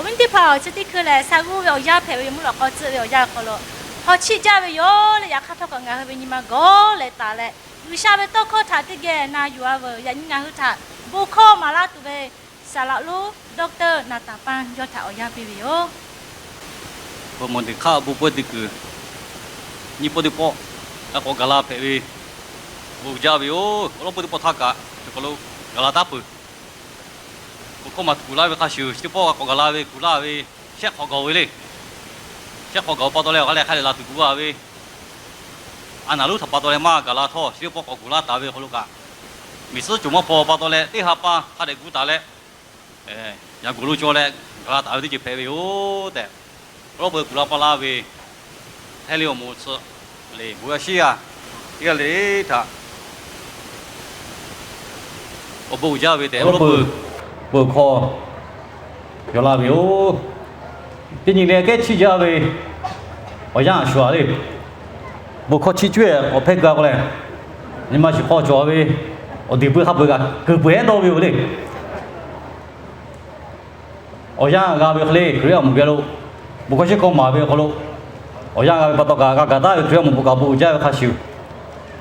Awˬ viˉ teˇ hpaˍ, awˬ chi teˇ hkui lehˬ, Saˍguˇ ve awˬ yanˇ hpehꞈ ve yoˬ. Mvuhˇ lawꞈ k'aw tcuhˆ ve awˬ yanˇ awˬ hk'aw lo hk'aw chiˆ jaˇ ve yoˬ le. Yaꞈ hk'aˇ htawˇ kaꞈ ngaˬ hui ve nyi ma gawˇ leh taˍ leh, G'uiˬsha ve tawˇ hkawˇ htaꞈ teˇ geh na yuˬ-a veuˬ. Yaꞈ nyi ngaˬ hui htaꞈ bon hkawˇ maˍ laˇ tuˬ ve saˍ laꞈ lonˉ Doctor Naˍtaˍpanˇ yawˇ htaꞈ awˬ yanˇ piˇ ve yoˬ. Peuˬ mawˬ teꞈ hk'aˇ bon peuˇ teˇ kuiˬ, nyiˇ pawˆ teˇ pawˆ g'a k'awꞈ gaˬ la hpehꞈ ve, bon jaˇ ve yoˬ. Awˬ lawn peuˇ teˇ pawˆ htaˇ kaꞈ chaw hk'aw lo gaˬ la taˉ peuˬ. Bon hkawˇ maˍ tuˬ kuˬ laˇ ve hk'a shuˍ, chi teˇ pawˆ g'a k'awꞈ gaˬ la ve kuˬ laˇ ve, shehˆ hk'awꞈ gaˬ-oˬ ve le. Shehˆ hk'awꞈ gaˬ-oˬ pa taw leh awˬ hk'a leh hk'a dehꞈ laˬ tuˬ gu-a ve, a naˍ lonˉ htaꞈ pa taw leh maˇ gaˬ la htawˇ, chi teˇ pawˆ k'awꞈ kuˬ laˇ taˍ ve awˬ hk'aw lo kaꞈ, miˬ suhˉ coˬ maˇ hpaw pa taw leh teˇ ha pa hk'a dehꞈ gu taˍ leh, yaꞈ g'oˍ lo cawˬ leh gaˬ la taˍ ve teˇ ceuˬ hpehꞈ ve yoˬ tehꞈ, awˬ lawn peuˇ kuˬ la pa laˇ ve Htaiˇ le awˬ moˍ tcuh le, bon yaˇ shiˉ yaˇ teˇ g'aˇ le htaꞈ awˬ bon uiˍ jaˇ ve tehꞈ awˬ lawn peuˇ bon hkawˇ yaw laˇ ve yoˬ. Teˇ nyi leh kehˉ chiˇ jaˇ ve awˬ yanˇ a shuˍ-a le, bon hkawˇ chiˇ cuˇ-e k'awꞈ hpehˇ ga k'o leh, nyi ma shiˍ hk'aw cawˬ ve awˬ deˬ pui hk'a peu-eˬ kaꞈ kuiˬ peuˬ-ehˉ dawˇ ve yoˬ le. Awˬ yanˇ g'a ve hk'e le, Hkriꞈ yaˇ awˬ moˍ geh lo bon hkawˇ shiˉ hkawˇ maˍ ve awˬ hk'aw lo, awˬ yanˇ g'a ve pa taw kaꞈ g'a gaˬ taˉ ve Hkriꞈ yaˇ awˬ moˍ bon kaꞈ bon uiˍ jaˇ ve hk'a shuˍ,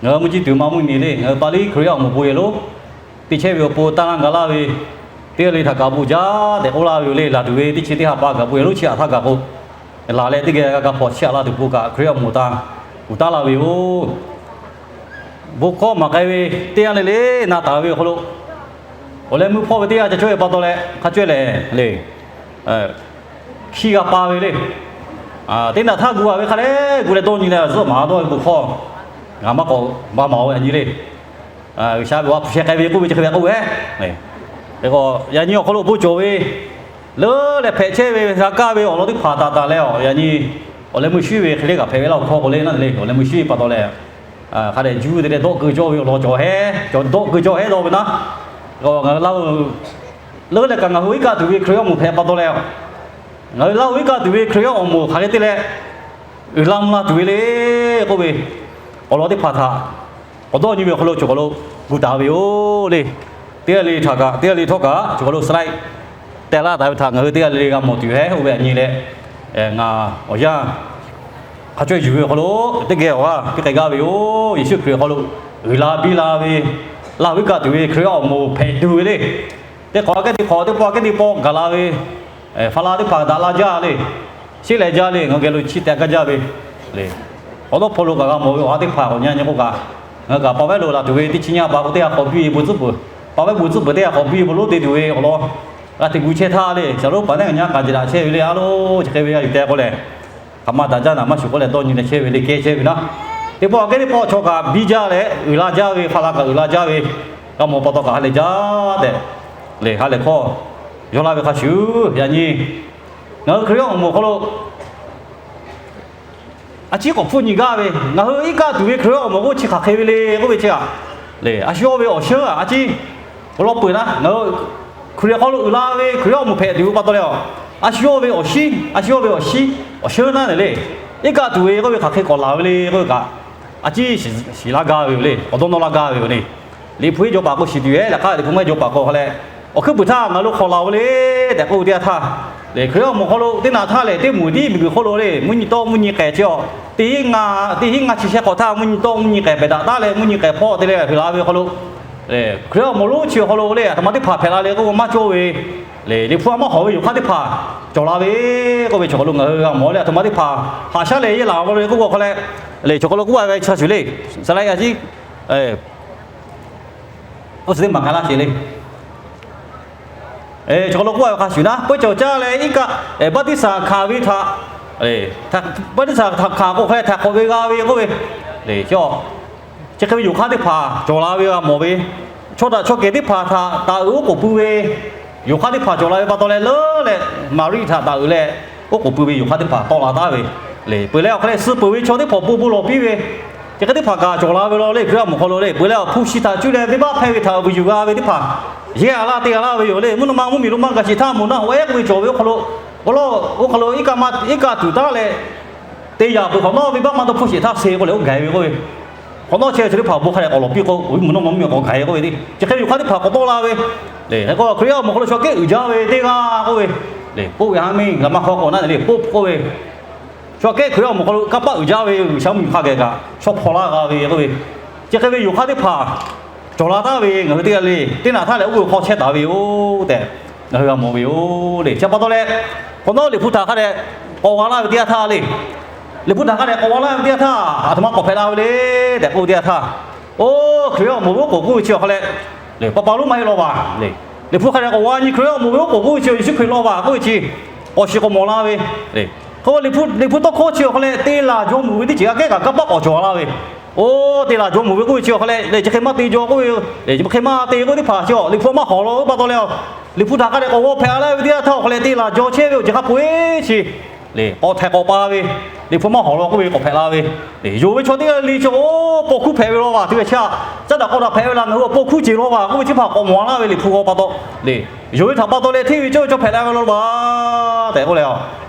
ngaˬ hui mvuhˇ ciˇ tuˬ ma mvuhˇ nyi le, ngaˬ hui Paˍliˇ Hkriꞈ yaˇ awˬ moˍ bon yehˬ lo teˇ chehˇ ve awˬ pon taˇ laˇ ga laˇ ve teˇ g'aˇ le htaꞈ kaꞈ bon jaˇ tehꞈ k'oˆ laˇ ve yoˬ le. Laˬ tuˬ ve teˇ chi teˇ ha pa kaꞈ bon yehˬ lo chi aꞈ htaˇ gaˬ k'o, laˬ leh teˇ geh g'a ga hpaw chiˇ aꞈ laˇ tuˬ pon kaꞈ Hkriꞈ yaˇ awˬ moˍ taˇ uiˍ taˉ laˇ ve yoˬ. Bon hkawˇ maˍ k'ai ve teˇ yanˇ le le na taˍ ve awˬ hk'aw lo, awˬ leh meuˇ hpawˇ ve teˇ yanˇ ca cawˇ ve pa taw leh hk'a cawˇ lehˬ le, hkiˇ g'a pa ve le. Teˇ naꞈ htaˇ gu-a ve hk'a leh gu leh dawˇ nyi leh zuhˆ maˍ dawˇ ve bon hkawˇ, ngaˬ maˇ k'awꞈ maˇ maˍ-o yaꞈ nyi le. G'uiˬsha ve awˬ ha hpu sheh k'ai ve k'oˆ ve chi hk'e ve k'oˆ ve, yaꞈ nyi awˬ hk'aw lo bon cawˬ ve leuˉ leh hpehꞈ chehˇ ve g'a kaˇ ve awˬ lawn teˇ hpaˍ taˍ taˍ leh, yaꞈ nyi awˬ leh meuˇ shinˉ ve hk'e le kaꞈ hpehꞈ ve laˇ awˬ hkawˇ k'o le naˉ le, awˬ leh meuˇ shinˉ ve pa taw leh, hk'a dehꞈ juˇ te leh dawˆ keu cawˇ ve awˬ lawn cawˬ hehˉ, dawˆ keu cawˇ hehˉ dawˇ ve naˉ, ngaˬ hui Laˇ huˍ leuˉ leh kaꞈ ngaˬ hui iˉ kaˆ tuˬ ve Hkriꞈ yaˇ awˬ moˍ hpehꞈ pa taw leh, ngaˬ hui Laˇ huˍ iˉ kaˆ tuˬ ve Hkriꞈ yaˇ awˬ moˍ hk'aˬ hk'e te leh uiˍ la mvuh la tuˬ ve le k'oˆ ve awˬ lawn teˇ hpaˍ htaꞈ k'awꞈ dawˇ nyi ve awˬ hk'aw lo chaw hk'aw lo gu taˍ ve yoˬ le. Teˇ g'aˇ le htaꞈ kaꞈ, teˇ g'aˇ le htawˇ kaꞈ chaw hk'aw lo slide teh laˇ taˍ ve htaꞈ ngaˬ hui teˇ g'aˇ le le g'a mawˬ tuˬ hehˉ oˇ ve aꞈ nyi leh, ngaˬ awˬ yanˇ hk'a cawˇ yuˬ ve awˬ hk'aw lo teˇ geh awˬ g'aˇ piˇ k'ai gaˇ ve yoˬ. Yeˍsuˆ Hkriꞈ awˬ hk'aw lo uiˍ la biˇ la ve, Laˇ huˍ iˉ kaˆ tuˬ ve Hkriꞈ yaˇ awˬ moˍ hpehꞈ tuˬ ve le. Teˇ hk'awꞈ kehˉ teˇ hk'awꞈ, teˇ pawˆ kehˉ teˇ pawˆ gaˬ la ve, Hpaˍ laˇ teˇ hpaˍ daꞈ la jaˇ le. Sheˉ leh jaˇ le, ngaˬ hui geh lo chi teh gaˇ jaˇ ve le. Awˬ dawˇ hpawˇ lo kaꞈ g'a mawˬ ve awˬ ha teˇ hpaˍ k'awꞈ nyi nyi k'oˆ kaꞈ, ngaˬ hui kaꞈ pa vehˉ lo laˬ tuˬ ve teˇ chi nyiˇ ha pa k'o teˇ ha k'awꞈ biˇ ve bon tcuhˉ peuˬ, pa vehˉ bon tcuhˉ peuˬ teˇ ha k'awꞈ biˇ ve bon lonˉ te tuˬ ve awˬ lawn g'a te gu chehˇ htaˇ le, shaˍ lonˉ paˍ neˉ ngaˬ nyi kaꞈ jeˬ daꞈ chehˇ ve le. A loˬ chi hk'e ve g'a yuˬ teh k'o lehˬ, hk'aˬ ma daꞈ jaˇ naˍ maˇ shuˍ k'oˆ leh dawˇ nyi leh chehˇ ve le, kehˉ chehˇ ve naˉ. Teˇ pawˆ kehˉ teˇ pawˆ chaw kaꞈ biˇ jaˇ leh uiˍ la jaˇ ve, Hpaˍ laˇ kaꞈ uiˍ la jaˇ ve g'a mawˬ pa taw kaꞈ ha lehˬ jaˇ tehꞈ le, ha lehˬ hkawˇ yaw laˇ ve hk'a shuˍ, yaꞈ nyi ngaˬ hui Hkriꞈ yaˇ awˬ moˍ awˬ hk'aw lo a ciˉ k'awꞈ hpfuhˇ nyi gaˇ ve, ngaˬ hui iˉ kaˆ tuˬ ve Hkriꞈ yaˇ awˬ moˍ k'oˆ chi hk'aˬ hk'e ve le k'oˆ ve chi a le, a shu yawˇ ve awˬ shinˉ a ciˉ awˬ lawn peuˬ naˉ, ngaˬ hui Hkriꞈ hk'aw lo uiˍ la ve Hkriꞈ yaˇ awˬ moˍ hpehꞈ tuˬ ve pa taw leh, a shu yawˇ ve awˬ shinˉ, a shu yawˇ ve awˬ shinˉ, awˬ shinˉ naˉ le, iˉ kaˆ tuˬ ve k'oˆ ve hk'aˬ hk'e k'awꞈ laˬ ve le k'oˆ ve kaꞈ, a ciˉ shiˍ laˇ gaˇ ve yoˬ le. K'awꞈ dawˇ nawˇ laˇ gaˇ ve yoˬ le. Liꞈ hpu iˉ jaw paˍ k'o shiˍ tuˬ yehˬ, laꞈ hk'aˇ Liꞈ hpu mehˆ jaw paˍ k'o hk'a leh, awˬ hkuiˉ puiˍ htaˇ ngaˬ lo hk'awꞈ laˬ ve le tehꞈ k'oˆ ve teˇ yanˇ htaˇ le, Hkriꞈ yaˇ awˬ moˍ hk'aw lo teˇ naꞈ htaˇ lehˬ, teˇ moˍ tiˉ miˬguiˬ hk'oˆ lo le, mvuhˇ nyi tawˆ mvuhˇ nyi k'ehˬ chi a, teˇ hinˉ ngaˇ, teˇ hinˉ ngaˇ chi shehˆ hk'awꞈ htaˇ mvuhˇ nyi tawˆ mvuhˇ nyi k'ehˬ hpehꞈ daꞈ taˉ leh mvuhˇ nyi k'ehˬ hpawˇ te leh hpehꞈ la ve hk'aw lo, Hkriꞈ yaˇ awˬ moˍ lonˉ chi awˬ hk'aw lo le, aˬ htoꞈ ma teˇ hpaˍ hpehꞈ la le k'oˆ k'o maˇ cawˇ ve le. Liꞈ hpu a maˇ hawˍ ve yawˬ hk'aˇ teˇ hpaˍ cawˬ la ve k'oˆ ve chaw hk'aw lo ngaˬ hui g'a mawˬ le. Aˬ htoꞈ ma teˇ hpaˍ haꞈ shaˉ leh yeˇ laˬ ve k'oˆ k'o hk'a leh, le chaw hk'aw lo k'oˆ a ve chi a shuˍ le, saˍ laꞈ a ciˉ oˇ suhˍ teˇ maˬ hk'a laˇ sheˍ le. Chaw hk'aw lo k'oˆ a ve hk'a shuˍ naˉ, peuˇ cawˬ caˇ leh iˉ kaˆ baˆtiˆsaˬ hkanˍ ve htaꞈ, baˆtiˆsaˬ htaꞈ hkanˍ k'o hk'a leh htaꞈ hk'awꞈ ve g'a ve k'oˆ ve, chi hk'e ve yawˬ hk'aˇ teˇ hpaˍ cawˬ la ve g'a mawˬ ve, chaw daꞈ chaw kehˬ teˇ hpaˍ htaꞈ taˍ uiˍ oˉ k'oˍ pui ve yawˬ hk'aˇ teˇ hpaˍ cawˬ la ve pa taw leh leuˉ leh, Maˍriˆ htaꞈ taˍ uiˍ leh oˉ k'oˍ pui ve yawˬ hk'aˇ teˇ hpaˍ tawˆ la taˉ ve le. Peuˬ leh awˬ hk'a leh suh peuˬ ve chaw teˇ hpaˍ bon bon lawˬ piˇ ve, chi hk'e teˇ hpaˍ kaꞈ cawˬ la ve law le. Hkriꞈ yaˇ awˬ moˍ hk'aw lo le, peuˬ leh awˬ hpu shi htaꞈ cuˇ leh venˇbaˆ hpehˇ ve htaꞈ vuiˬ yuˬ g'a ve teˇ hpaˍ yehˇ a laˇ te g'a laˇ ve yoˬ le. Mvuhˇ naw ma mvuhˇmiˬ lo maˇ gaˬ sheˍ htaˇ moˍ naˆ hoꞈ ehˉ k'oˆ ve cawˬ ve oˇ hk'aw lo, oˇ hk'aw lo iˉ kaˆ tuˬ taˉ leh te yaꞈ peuˬ hk'awꞈ nawˉ venˇbaˆ maˇ dawˇ hpfuhˇ sheˍ htaˇ se k'oˆ leh oˇ gaˬ ve k'oˆ ve, hk'awꞈ nawˉ chehˇ ve chaw teˇ hpaˍ bon hk'a leh k'awꞈ lawˬ piˇ k'o, mvuhˇ naw ma mvuhˇmiˬ k'awꞈ gaˬ k'oˆ ve le. Chi hk'e ve yawˬ hk'aˇ teˇ hpaˍ k'awꞈ tawˆ la ve le. Hk'e k'o Hkriꞈ yaˇ awˬ moˍ hk'aw lo chaw kehˉ uiˍ jaˇ ve teˇ g'aˇ k'oˆ ve Pope ve haˉ miˇ g'a maˇ hk'aw k'awꞈ naˉ leh, Pope k'oˆ ve, chaw kehˉ Hkriꞈ yaˇ awˬ moˍ hk'aw lo kanˇ paˆ uiˍ jaˇ ve G'uiˬsha mvuhˇmiˬ hk'a geh kaꞈ shaw hpaw laˇ g'a ve k'oˆ ve, chi hk'e ve yoˬ hk'aˇ teˇ hpaˍ cawˬ la taˍ ve ngaˬ hui teˇ g'aˇ le teˇ naꞈ htaˇ lehˬ oˇ ve hk'aw chehˇ taˍ ve yoˬ tehꞈ ngaˬ hui g'a mawˬ ve yoˬ le. Chi pa taw leh, hk'awꞈ nawˉ Liꞈ hpu htaꞈ hk'a dehꞈ k'awꞈ g'a laˇ ve teˇ yanˇ htaˇ le, Liꞈ hpu htaꞈ hk'a dehꞈ k'awꞈ g'a laˇ ve teˇ yanˇ htaˇ, aˬ htoꞈ ma k'awꞈ hpehꞈ la ve le tehꞈ k'oˆ ve teˇ yanˇ htaˇ, oˇ Hkriꞈ yaˇ awˬ moˍ ve oˉ k'oˍ k'oˆ ve chi awˬ hk'a leh, pa pa lonˉ maˇ heˆ law vaˬ le. Liꞈ hpu hk'a dehꞈ k'awꞈ g'a nyi Hkriꞈ yaˇ awˬ moˍ ve oˉ k'oˍ k'oˆ ve chi Yeˍsuˆ Hkriꞈ law vaˬ k'oˆ ve chi k'awꞈ shiˍ k'awꞈ mawˬ la ve le. Hk'e k'o, Liꞈ hpu tawˇ hkawˇ chi awˬ hk'a leh te laˬ jaw mawˬ ve teˇ ceuˬ aꞈ kehˉ kaꞈ kanˇ paˆ k'awꞈ cawˬ laˇ ve. Oˇ te laˬ jaw mawˬ ve k'oˆ ve chi awˬ hk'a leh, lehˬ chi hk'e maˇ te jaw k'oˆ ve, lehˬ chi hk'e maˇ te k'oˆ ve teˇ hpaˍ chi a Liꞈ hpu maˇ hawˍ law pa taw leh, Liꞈ hpu htaꞈ hk'a dehꞈ k'awꞈ g'aw hpehꞈ la ve teˇ yanˇ htaˇ awˬ hk'a leh te laˬ jaw chehˇ ve awˬ ceuˬ hk'a peu-eˬ chi le k'awꞈ htaiˍ k'awꞈ pa ve, Liꞈ hpu maˇ hawˍ law k'oˆ ve k'awꞈ hpehꞈ la ve le. Yonˍ ve chaw teˇ g'aˇ le le chi oˇ paw hkuˇ hpehꞈ ve law vaˬ tuˬ ve chi a, caˉ daꞈ k'aw daꞈ hpehꞈ ve la ngaˬ hui awˬ paw hkuˇ ceˬ law vaˬ k'oˆ ve chi hpaˍ k'awꞈ mawˬ laˇ ve Liꞈ hpu g'aw pa taw le. Yonˍ ve htaꞈ pa taw leh hteˇ ve cawˇ ve chaw hpehꞈ la ve law vaˬ tehꞈ k'oˆ leh,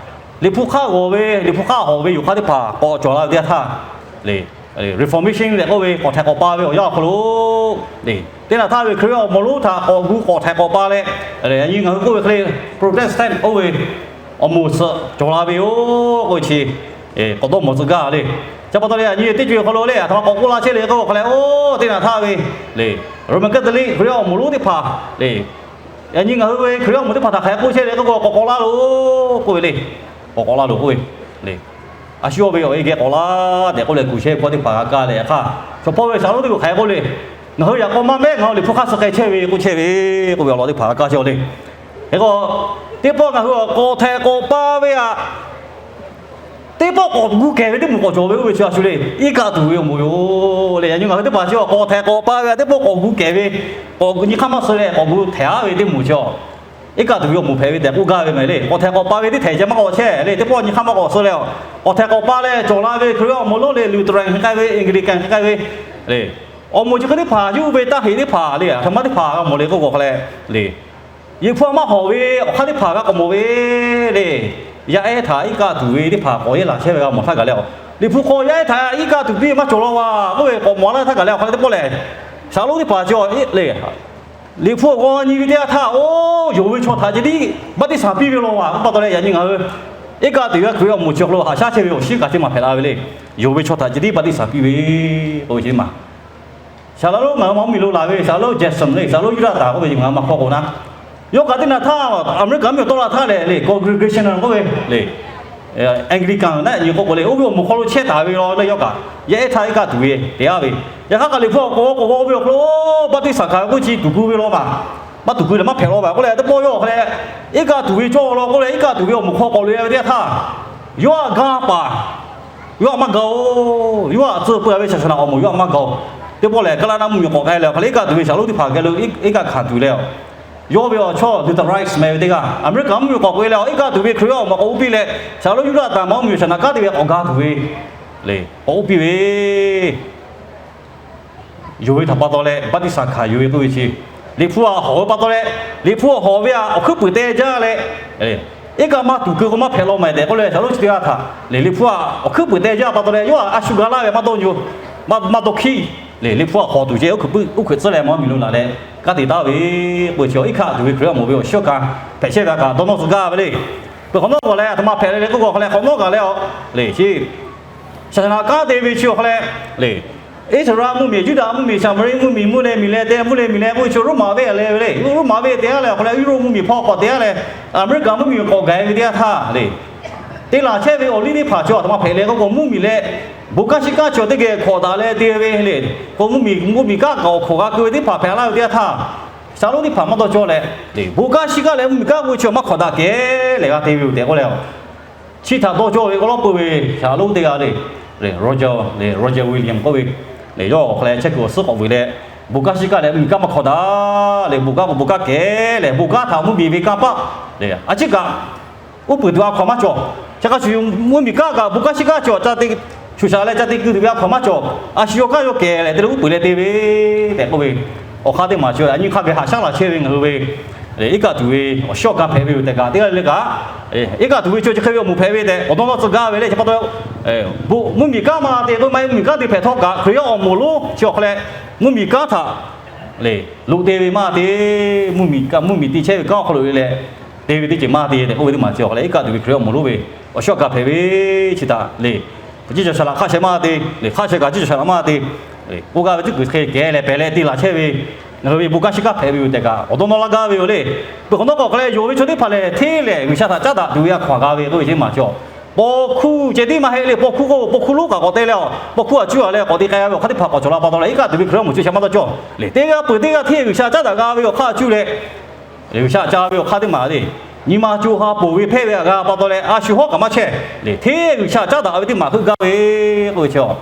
Liꞈ hpu hk'aˇ g'awˬ ve, Liꞈ hpu hk'aˇ hawˍ ve yoˬ hk'aˇ teˇ hpaˍ k'awꞈ cawˬ la ve teˇ yanˇ htaˇ le, Reformation tehꞈ k'oˆ ve k'awꞈ htaiˍ k'awꞈ pa ve awˬ yanˇ awˬ hk'aw lo le, teˇ naꞈ htaˇ ve Hkriꞈ yaˇ awˬ moˍ lonˉ htaꞈ k'awꞈ gu k'awꞈ htaiˍ k'awꞈ pa leh, yaꞈ nyi ngaˬ hui k'oˆ ve hk'e le Protestant oˇ ve awˬ moˍ suhˍ cawˬ la ve yoˬ k'oˆ ve chi k'awꞈ dawˇ mawˬ tcuh gaˇ le. Chi pa taw leh yaꞈ nyi teˇ co-e awˬ hk'aw lo le aˬ htoꞈ ma k'awꞈ k'oˆ laˇ chehˇ le k'oˆ ve hk'a leh, oˇ teˇ naꞈ htaˇ ve le Roman Catholic Hkriꞈ yaˇ awˬ moˍ lonˉ teˇ hpaˍ le, yaꞈ nyi ngaˬ hui ve Hkriꞈ yaˇ awˬ moˍ teˇ hpaˍ htaꞈ hk'aˬ hk'e k'oˆ chehˇ le k'oˆ k'o, k'awꞈ k'awꞈ laˇ loˬ k'oˆ ve le. K'awꞈ k'awꞈ laˇ loˬ k'oˆ ve le. A shu yawˇ ve awˬ e geh k'awꞈ laˇ tehꞈ k'oˆ leh kuˬ chehˇ ve hkawˇ teˇ hpaˍ g'a kaˇ leh hk'aˇ, chaw hpawˇ ve shaˍlonˉ teˇ hpaˍ hk'aˬ hk'e k'oˆ le, ngaˬ hui yaꞈ k'aw maˇ mehˉ ngaˬ hui Liꞈ hpu hk'aˇ suh k'ai chehˇ ve k'oˆ chehˇ ve k'oˆ ve awˬ lawn teˇ hpaˍ g'a kaˇ chehˇ le. Hk'e k'o, teˇ pawˆ ngaˬ hui awˬ k'awꞈ htaiˍ k'awꞈ pa ve aꞈ, teˇ pawˆ k'awꞈ gu kehˬ ve teˇ moˍ k'awꞈ cawˬ ve oˇ ve chi a shu le, iˉ kaˆ tuˬ ve awˬ moˍ yoˬ le. Yaꞈ nyi ngaˬ hui teˇ hpaˍ chi awˬ k'awꞈ htaiˍ k'awꞈ pa ve aꞈ teˇ pawˆ k'awꞈ gu kehˬ ve, k'awꞈ nyi hk'aˇ maˇ suh leh k'awꞈ gu htehˍ aˉ ve teˇ moˍ chi a iˉ kaˆ tuˬ ve awˬ moˍ hpehꞈ ve tehꞈ k'oˆ gaˇ ve mehˍ le. K'awꞈ htaiˍ k'awꞈ pa ve teˇ htehꞈ ceh maˇ k'awꞈ chehˇ le, teˇ pawˆ nyi hk'aˇ maˇ k'awꞈ suh leh, k'awꞈ htaiˍ k'awꞈ pa leh cawˬ la ve Hkriꞈ yaˇ awˬ moˍ lonˉ le, Lutheran hk'e k'ai ve, Anglican hk'e k'ai ve le, awˬ moˍ chi hk'e teˇ hpaˍ yawˇ hui ve taˇ heꞈ teˇ hpaˍ le, aˬ htoꞈ ma teˇ hpaˍ g'a mawˬ le k'oˆ k'o hk'a leh le, Liꞈ hpu maˇ hawˍ ve awˬ hk'aˇ teˇ hpaˍ g'a k'awꞈ mawˬ ve le. Yaˇ ehˉ htaꞈ iˉ kaˆ tuˬ ve teˇ hpaˍ k'awꞈ yehˇ laˬ chehˇ ve g'a mawˬ htaˇ kaꞈ leh, Liꞈ hpu hk'aw yaˇ ehˉ htaꞈ iˉ kaˆ tuˬ piˇ ve maˇ cawˬ law vaˬ k'oˆ ve k'awꞈ mawˬ laˇ htaˇ kaꞈ leh awˬ hk'aˇ leh teˇ pawˆ lehˬ, shaˍlonˉ teˇ hpaˍ chi le, Liꞈ hpu awˬ g'aw nyi ve teˇ yanˇ htaˇ, oˇ yonˍ ve chaw htaꞈ ceh tiˉ baˆtiˆsaˬ piˇ ve law vaˬ k'oˆ pa taw leh, yaꞈ nyi ngaˬ hui iˉ kaˆ tuˬ ve Hkriꞈ yaˇ awˬ moˍ chi awˬ hk'aw lo haꞈ shaˉ chehˇ ve awˬ shiˉ kaꞈ teˇ maˬ hpehꞈ la ve le. Yonˍ ve chaw htaꞈ ceh tiˉ baˆtiˆsaˬ piˇ ve k'oˆ ve chi maˬ Shaˍlonˉ ngaˬ hui mvuhˇmiˬ lo laˬ ve shaˍlonˉ Judson le, shaˍlonˉ Yuˇdaꞈtanˍ k'oˆ ve ngaˬ hui maˇ hk'aw k'o naˉ, yawˇ kaꞈ teˇ naꞈ htaˇ America mvuhˇmiˬ tawˆ la htaˇ lehˬ le, Congregational k'oˆ ve le, Anglican naˆ nyi k'oˆ k'o le, oˇ ve awˬ moˍ hk'aw lo chehˇ taˍ ve law leh yawˇ kaꞈ yaˇ ehˉ htaˇ iˉ kaˆ tuˬ ve te aˉ ve, yaꞈ hk'aˇ kaꞈ Liꞈ hpu awˬ k'o k'o k'o oˇ ve awˬ hk'aw lo baˆtiˆsaˬ hkanˍ ve k'oˆ chi tuˬ gu ve law maˬ, maˇ tuˬ gu leh maˇ hpehꞈ law vaˬ k'oˆ leh teˇ pawˆ yawˇ awˬ hk'aw leh iˉ kaˆ tuˬ ve cawˇ law k'oˆ leh iˉ kaˆ tuˬ ve awˬ moˍ hk'aw k'awꞈ loꞈ e ve teˇ yanˇ htaˇ, yawˇ htaꞈ ga paˍ yawˇ htaꞈ maˇ ga-oˬ. Yawˇ htaꞈ tcuh peu-a ve shaˍsaˍnaꞈ awˬ moˍ yawˇ htaꞈ maˇ ga-oˬ. Teˇ pawˆ lehˬ, Kaˇlaˇ naˆ mvuhˇmiˬ k'awꞈ k'ai leh awˬ hk'aw leh iˉ kaˆ tuˬ ve shaˍlonˉ teˇ hpaˍ geh lo iˉ kaˆ hkanˍ tuˬ leh, yawˇ ve awˬ chawˇ Luther Rice meh ve teˇ g'aˇ America mvuhˇmiˬ k'awꞈ k'oꞈ e leh iˉ kaˆ tuˬ ve Hkriꞈ yaˇ awˬ moˍ k'awꞈ uˇ piˇ leh, shaˍlonˉ Yuˇdaꞈtanˍ mvuhˇmiˬ shaˍsaˍnaꞈ kanˉ te ve k'awꞈ ga tuˬ ve le, k'awꞈ uˇ piˇ ve Yonˍ ve htaꞈ pa taw leh baˆtiˆsaˬ hkanˍ yuˬ ve k'oˆ ve chi, Liꞈ hpu htaꞈ hawˍ ve pa taw leh, Liꞈ hpu htaꞈ hawˍ ve htaꞈ awˬ hkuiˉ puiˍ teh jaˇ leh, iˉ kaˆ maˇ tuˬ keu k'o maˇ hpehꞈ law maˬ tehꞈ k'oˆ leh, shaˍlonˉ chi teˇ g'aˇ htaꞈ lehˬ Liꞈ hpu htaꞈ awˬ hkuiˉ puiˍ teh jaˇ pa taw leh, yawˇ htaꞈ a shu ga laˇ ve maˇ dawˇ nyi, maˇ dawˇ hkiˉ lehˬ, Liꞈ hpu htaꞈ hawˍ tuˬ ceh oˉ hkuiꞈ tcuhˉ leh mvuhˇmiˬ lo laˬ leh kanˉ te taˉ ve k'oˆ ve chi, iˉ kaˆ tuˬ ve Hkriꞈ yaˇ awˬ moˍ ve awˬ shiˉ awˬ ka hpehꞈ chehˇ ve htaꞈ kaꞈ dawˇ nawˇ tcuh gaˇ ve le. Peuˬ hk'awꞈ nawˉ g'awˬ leh aˬ htoꞈ ma hpehꞈ le le k'oˆ k'o hk'a leh, hk'awꞈ nawˉ gaˬ leh a lehˬ chi shaˍsaˍnaꞈ kanˉ te ve chi awˬ hk'aw leh, lehˬ Iˉsaˍreˍlaˆ mvuhˇmiˬ, Yuˇdaꞈ mvuhˇmiˬ, Saˍmaˍriˆ mvuhˇmiˬ, mvuhˇ leh miˬ leh te, mvuhˇ leh miˬ leh k'oˆ ve chi Roˉmaꞈ venˇ leh ve le. Roˉmaꞈ venˇ te aˉ leh awˬ hk'aw leh Europe mvuhˇmiˬ hpawˇ k'awꞈ te aˉ leh, America mvuhˇmiˬ k'awꞈ gaˬ ve teˇ yanˇ htaˇ lehˬ, te laˬ chehˇ ve awˬ liˇ teˇ hpaˍ chi aˬ htoꞈ ma hpehꞈ le k'oˆ k'o, mvuhˇmiˬ leh bon kanˉ shiˉ kanˉ chi awˬ teˇ geh hk'awꞈ daꞈ leh te ve le. K'o mvuhˇmiˬ, mvuhˇmiˬ kanˉ kaꞈ awˬ hk'awꞈ g'a keu ve teˇ hpaˍ hpehꞈ laˇ ve teˇ yanˇ htaˇ, shaˍlonˉ teˇ hpaˍ maˇ dawˇ cawˇ leh, bon kanˉ shiˉ kanˉ leh mvuhˇmiˬ kanˉ k'oˆ ve chi maˇ hk'awꞈ daꞈ kehˬ leh g'a te ve yoˬ tehꞈ k'oˆ leh, chi htaꞈ dawˇ cawˇ ve k'o lawˉ peuˬ ve shaˍlonˉ teˇ g'aˇ le, Roger, Roger Williams k'oˆ ve, yawˇ awˬ hk'aw leh chehˇ kuiˬ awˬ suhˉ k'awꞈ vuiˬ leh, bon kanˉ shiˉ kanˉ leh mvuhˇmiˬ kanˉ maˇ hk'awꞈ daꞈ leh, bon kanˉ k'o bon kanˉ kehˬ leh, bon kanˉ htaꞈ mvuhˇmiˬ ve kanˇ paˆ lehˬ a ciˉ kaꞈ uˉ peunˍ tuˬ a hkaw maˇ cawˬ. Chi hk'a shuˍ mvuhˇmiˬ kanˉ kaꞈ bon kanˉ shiˉ kanˉ cawˬ, shuˍ shaꞈ leh ca te kuiˬ tuˬ ve a hkaw maˇ cawˬ. A shu yawˇ kanˉ yawˇ kehˬ leh te leh uˉ peunˍ leh te ve tehꞈ k'oˆ ve, awˬ hk'aˇ teˇ maˬ chi a nyi hk'a gaˬ haꞈ shaˉ laˬ chehˇ ve ngaˬ hui ve iˉ kaˆ tuˬ ve awˬ shiˉ awˬ ka hpehꞈ ve yoˬ tehꞈ kaꞈ teˇ g'aˇ le le kaꞈ, iˉ kaˆ tuˬ ve chi chi hk'e ve awˬ moˍ hpehꞈ ve tehꞈ awˬ dawˇ nawˇ tcuh gaˇ ve le. Chi pa taw mvuhˇmiˬ kanˉ maˇ te k'oˆ maˇ heˆ, mvuhˇmiˬ kanˉ te hpehꞈ htawˇ kaꞈ Hkriꞈ yaˇ awˬ moˍ lonˉ chi awˬ hk'aw leh mvuhˇmiˬ kanˉ htaꞈ loꞈ te ve maˇ te, mvuhˇmiˬ kanˉ mvuhˇmiˬ te chehˇ ve kanˉ awˬ hk'aw lo le leh te ve teˇ ceuˬ maˇ te tehꞈ k'oˆ ve teˇ maˬ chi awˬ hk'aw leh, iˉ kaˆ tuˬ ve Hkriꞈ awˬ moˍ lonˉ ve awˬ shuˉ awˬ kaꞈ hpehꞈ ve chi htaꞈ le, chi cawˬ shaˍ laꞈ hk'a sheh maˇ te le, hk'a sheh kaꞈ chi cawˬ shaˍ laꞈ maˇ te le, k'oˆ gaˇ ve tcuhˉ kuiˬ hk'e kehˬ leh pehˬ leh te laˬ chehˇ ve, ngaˬ hui ve bon kanˉ shiˉ kanˉ hpehꞈ ve yoˬ tehꞈ kaꞈ awˬ dawˇ nawˇ laˇ gaˇ ve yoˬ le. Peuˬ hk'awꞈ nawˉ k'awꞈ hk'a leh yonˍ ve chaw teˇ hpaˍ lehˬ, hteˇ lehˬ G'uiˬsha htaꞈ caˉ daꞈ tuˬ ve a hkaw anˬ g'a ve k'oˆ ve chi maˬ chi awˬ, paw hkuˇ ceh tiˉ maˇ heˆ le. Paw hkuˇ k'o, paw hkuˇ lonˉ kaꞈ k'awꞈ te leh, paw hkuˇ a cuˇ a leh k'awꞈ te k'ai g'a ve awˬ hk'aˇ teˇ hpaˍ k'awꞈ cawˬ la pa taw leh, iˉ kaˆ tuˬ ve Hkriꞈ awˬ moˍ chi shaˍ maˇ taˇ cawˬ le. Teˇ g'aˇ peuˬ teˇ g'aˇ hteˇ G'uiˬsha caˉ daꞈ g'a ve awˬ hk'aˇ a cuˇ leh G'uiˬsha ca ve awˬ hk'aˇ teˇ maˬ le, nyi ma co ha ponˬ ve hpehˇ ve a g'a pa taw leh, a shu hawˉ kaꞈ maˇ chehˇ le. Hteˇ G'uiˬsha caˉ daꞈ ve teˇ maˬ heuˆ gaˇ ve k'oˆ ve chi awˬ,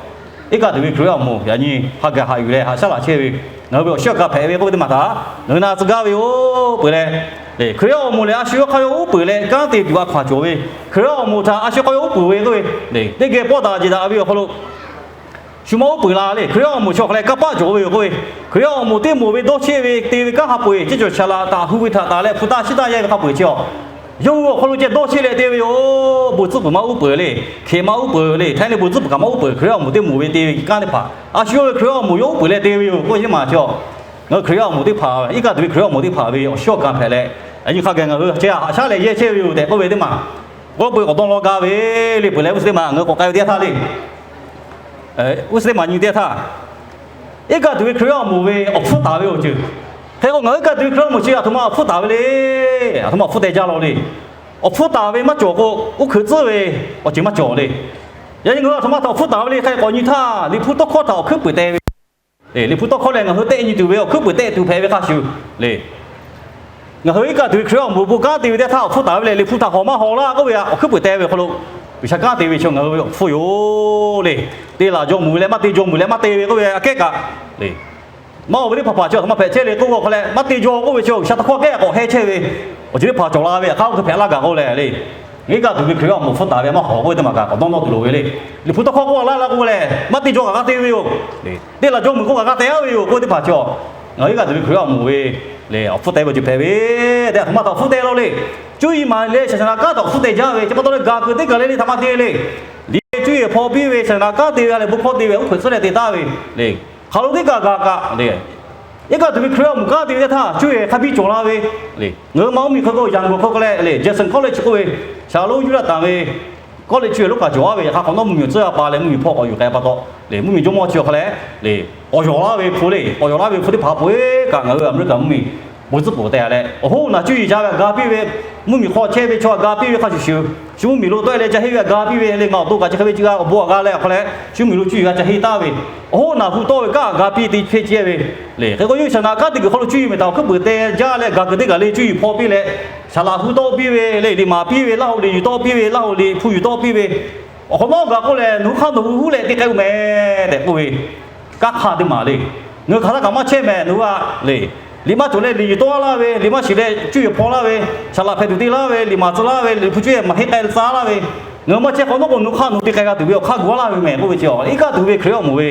iˉ kaˆ tuˬ ve Hkriꞈ awˬ moˍ yaꞈ nyi ha gaˬ haꞈ yuˬ leh haꞈ shaˉ laˬ chehˇ ve, ngaˬ hui ve awˬ shuˉ awˬ kaꞈ hpehꞈ ve k'oˆ ve teˇ maˬ htaꞈ ngaˬ hui na tcuh gaˇ ve yoˬ. Peuˬ leh, Hkriꞈ awˬ moˍ lehˬ a shu hk'aˇ yawˇ uˉ peunˍ leh kanˉ te tuˬ a hkaw anˬ cawˬ ve, Hkriꞈ awˬ moˍ htaꞈ a shu hk'aˇ yawˇ uˉ peunˍ ve k'oˆ ve, teˇ geh pawˆ daꞈ jeˬ daꞈ ve awˬ hk'aw lo shu maˇ uˉ peunˍ la le. Hkriꞈ awˬ moˍ chi awˬ hk'aw leh kanˇ paˆ cawˬ ve yoˬ k'oˆ ve, Hkriꞈ awˬ moˍ teˇ moˍ ve dawˇ chehˇ ve te ve kanˉ hk'a peu-eˬ, chi cawˬ shaˍ laꞈ htaꞈ hu ve htaꞈ taˍ leh hpu taˇ shiˉ taˇ yehˇ ve hk'a peu-eˬ chi awˬ, yawˇ hui awˬ hk'aw lo ceh dawˇ chehˇ leh te ve yoˬ. Bon tcuhˉ peuˬ maˇ uˉ peunˍ le, hkeh maˇ uˉ peunˍ le, htaiˇ le bon tcuhˉ peuˬ kaꞈ maˇ uˉ peunˍ. Hkriꞈ awˬ moˍ teˇ moˍ ve te ve kanˉ teˇ hpaˍ a shu yawˇ ve Hkriꞈ awˬ moˍ yawˇ uˉ peunˍ leh te ve yoˬ k'oˆ ve teˇ maˬ chi awˬ, ngaˬ hui Hkriꞈ awˬ moˍ teˇ hpaˍ, iˉ kaˆ tuˬ ve Hkriꞈ awˬ moˍ teˇ hpaˍ ve awˬ shuˉ awˬ kaꞈ hpehꞈ leh, yaꞈ nyi hk'a gaˬ ngaˬ hui chi haꞈ shaˉ leh yehˇ chehˇ ve yoˬ tehꞈ k'oˆ ve teˇ maˬ, k'oˆ peuˬ k'awꞈ dawˇ law gaˇ ve le. Peuˬ leh uˉ suhˍ teˇ maˬ ngaˬ hui k'awꞈ k'ai ve teˇ yanˇ htaˇ le, uˉ suhˍ teˇ maˬ nyi teˇ yanˇ htaˇ, iˉ kaˆ tuˬ ve Hkriꞈ awˬ moˍ ve awˬ hpfuhˇ taˍ ve awˬ ceuˬ. Hk'e k'o ngaˬ hui iˉ kaˆ tuˬ ve Hkriꞈ awˬ moˍ chi a htoꞈ ma awˬ hpfuhˇ taˍ ve le. A htoꞈ ma awˬ hpfuhˇ teh jaˇ law le. Awˬ hpfuhˇ taˍ ve maˇ cawˬ k'o, oˇ hkeuꞈ tcuhˉ ve awˬ ceuˬ maˇ cawˬ le. Yaꞈ nyi ngaˬ hui a htoꞈ ma htaꞈ awˬ hpfuhˇ taˍ ve le hk'e k'awꞈ nyi htaˇ, Liꞈ hpu tawˇ hkawˇ htaꞈ awˬ hkuiˉ puiˍ te ve Liꞈ hpu tawˇ hkawˇ lehˬ ngaˬ hui tehˆ nyi tuˬ ve awˬ hkuiˉ puiˍ tehˆ tuˬ hpehꞈ ve hk'a shuˍ le. Ngaˬ hui iˉ kaˆ tuˬ ve Hkriꞈ awˬ moˍ bon kanˉ te ve teˇ htaˇ awˬ hpfuhˇ taˍ ve lehˬ, Liꞈ hpu htaꞈ hawˬ maˇ hawˬ laˇ k'oˆ ve a, awˬ hkuiˉ puiˍ te ve awˬ hk'aw lo G'uiˬsha kanˉ te ve chi ngaˬ hui ve awˬ hpfuhˇ yoˬ le. Te laˬ jaw mui leh maˇ te jaw mui leh maˇ te ve k'oˆ ve aꞈ kehˉ kaꞈ le, maˇ oˬ ve teˇ hpaˍ hpaˍ chi a htoꞈ ma hpehꞈ chehˇ le k'oˆ ve awˬ hk'aw leh, maˇ te jaw k'oˆ ve chi G'uiˬsha tawˇ hkawˇ kehˉ k'awꞈ heh chehˇ ve awˬ ceuˬ teˇ hpaˍ cawˬ la ve aꞈ hk'aˇ oˇ hk'e hpehꞈ laˇ gaˬ k'o lehˬ le. Iˉ kaˆ tuˬ ve Hkriꞈ awˬ moˍ hpfuhˇ taˍ ve maˇ hawˬ k'oˆ ve teˇ maˬ kaꞈ k'awꞈ dawˇ nawˇ tuˬ loˍ ve le. Liꞈ hpu tawˇ hkawˇ k'oˆ laˇ laˇ k'oˆ ve lehˬ, maˇ te jaw kaꞈ g'a te ve yoˬ. Te laˬ jaw mui k'oˆ kaꞈ g'a te a ve yoˬ k'oˆ ve teˇ hpaˍ chi a, ngaˬ hui iˉ kaˆ tuˬ ve Hkriꞈ awˬ moˍ ve le awˬ hpfuhˇ te ve awˬ ceuˬ hpehꞈ ve tehꞈ a htoꞈ ma htaꞈ awˬ hpfuhˇ te law le. Cuˇ yiˍ maˍ leh shaˍ shaˍ naˍ kanˉ htaꞈ awˬ hpfuhˇ te jaˇ ve chi pa taw leh gaˬ kuiˬ teˇ gaˬ le le htaꞈ maˇ te le. Liꞈ ve cuˇ yiˍ hpaw piˇ ve shaˍ shaˍ naˍ kanˉ te ve a leh bon hkawˇ te ve uˉ hkeuꞈ tcuhˉ leh te taˍ ve le. Hk'aˬ lo teˇ kaꞈ gaˬ kaꞈ le, iˉ kaˆ tuˬ ve Hkriꞈ awˬ moˍ kanˉ te ve teˇ htaˇ cuˇ yiˍ hk'a biˇ cawˬ la ve le. Ngaˬ hui ma mvuhˇmiˬ hk'aw k'o Yangon hk'aw k'o leh le Jackson College k'oˆ ve, shaˍ lonˉ yuˇ laˇ taˍ ve college cuˇ yiˍ lonˉ kaꞈ cawˬ a ve. Yaꞈ hk'aˇ hk'awꞈ nawˉ mvuhˇmiˬ awˬ tcuhˉ a pa leh mvuhˇmiˬ hpawˇ k'awꞈ yuˬ k'ai pa taw le, mvuhˇmiˬ jawˇmawˇ chi awˬ hk'aw leh le, awˬ yawˬ laˇ ve hpu le, awˬ yawˬ laˇ ve hpu teˇ hpaˍ peuˬ kaꞈ ngaˬ hui Aˍmeˍriˆkaˍ mvuhˇmiˬ bon tcuhˉ peuˬ te leh, awˬ hoˉ naˬ cuˇ yiˍ ca ve aꞈ ga piˇ ve, mvuhˇmiˬ hk'aw chehˇ ve chaw aꞈ ga piˇ ve hk'a shuˍ shuˍ, shu mvuhˇmiˬ lo tawˆ e leh ca henˇ ve aꞈ ga piˇ ve le, ngaˬ awˬ to kaꞈ chi hk'e ve chi g'a awˬ bon aꞈ g'a leh awˬ hk'aw leh, shu mvuhˇmiˬ lo cuˇ yiˍ g'a ca henˇ taˍ ve, awˬ hoˉ naˬ hu tawˆ ve kanˉ aꞈ ga piˇ te hpehˇ ceh ve le. Hk'e k'o yawˇ hui shaˍ naˍ kanˉ te kuiˬ hk'aw lo cuˇ yiˍ mehˍ htaꞈ awˬ hkuiˉ puiˍ te jaˇ leh gaˬ kuiˬ teˇ gaˬ le cuˇ yiˍ hpaw piˇ leh, shaˍ laꞈ hu tawˆ piˇ ve le, liꞈ maˍ piˇ ve, Laˇ hoꞈ liꞈ yuˬ tawˆ piˇ ve, Laˇ hoꞈ liꞈ hpu yuˬ tawˆ piˇ ve, awˬ hk'awꞈ nawˉ gaˬ k'oˆ lehˬ, nawˬ hui hk'aˇ nawˬ hui huˉ leh te k'ai-o mehˍ tehꞈ k'oˆ ve kanˉ hk'aˇ teˇ maˬ le. Ngaˬ hui hk'aˬ htaˇ kaꞈ maˇ chehˇ mehˍ nawˬ hui a le. Liꞈ maˇ cawˬ leh liꞈ yuˬ tawˆ laˇ ve, liꞈ maˇ shiˍ leh cuˇ yiˍ hpaw laˇ ve, shaˍ laꞈ hpehꞈ tuˬ te laˇ ve, liꞈ maˍ tcuh laˇ ve, liꞈ hpu cuˇ yiˍ maˍ henˇ k'ai tcuh laˇ ve, ngaˬ hui maˇ chehˇ hk'awꞈ nawˉ k'o nawˬ hui hk'aˇ nawˬ hui te k'ai g'a tuˬ ve awˬ hk'aˇ gu laˇ ve mehˍ k'oˆ ve chi, iˉ kaˆ tuˬ ve Hkriꞈ awˬ moˍ ve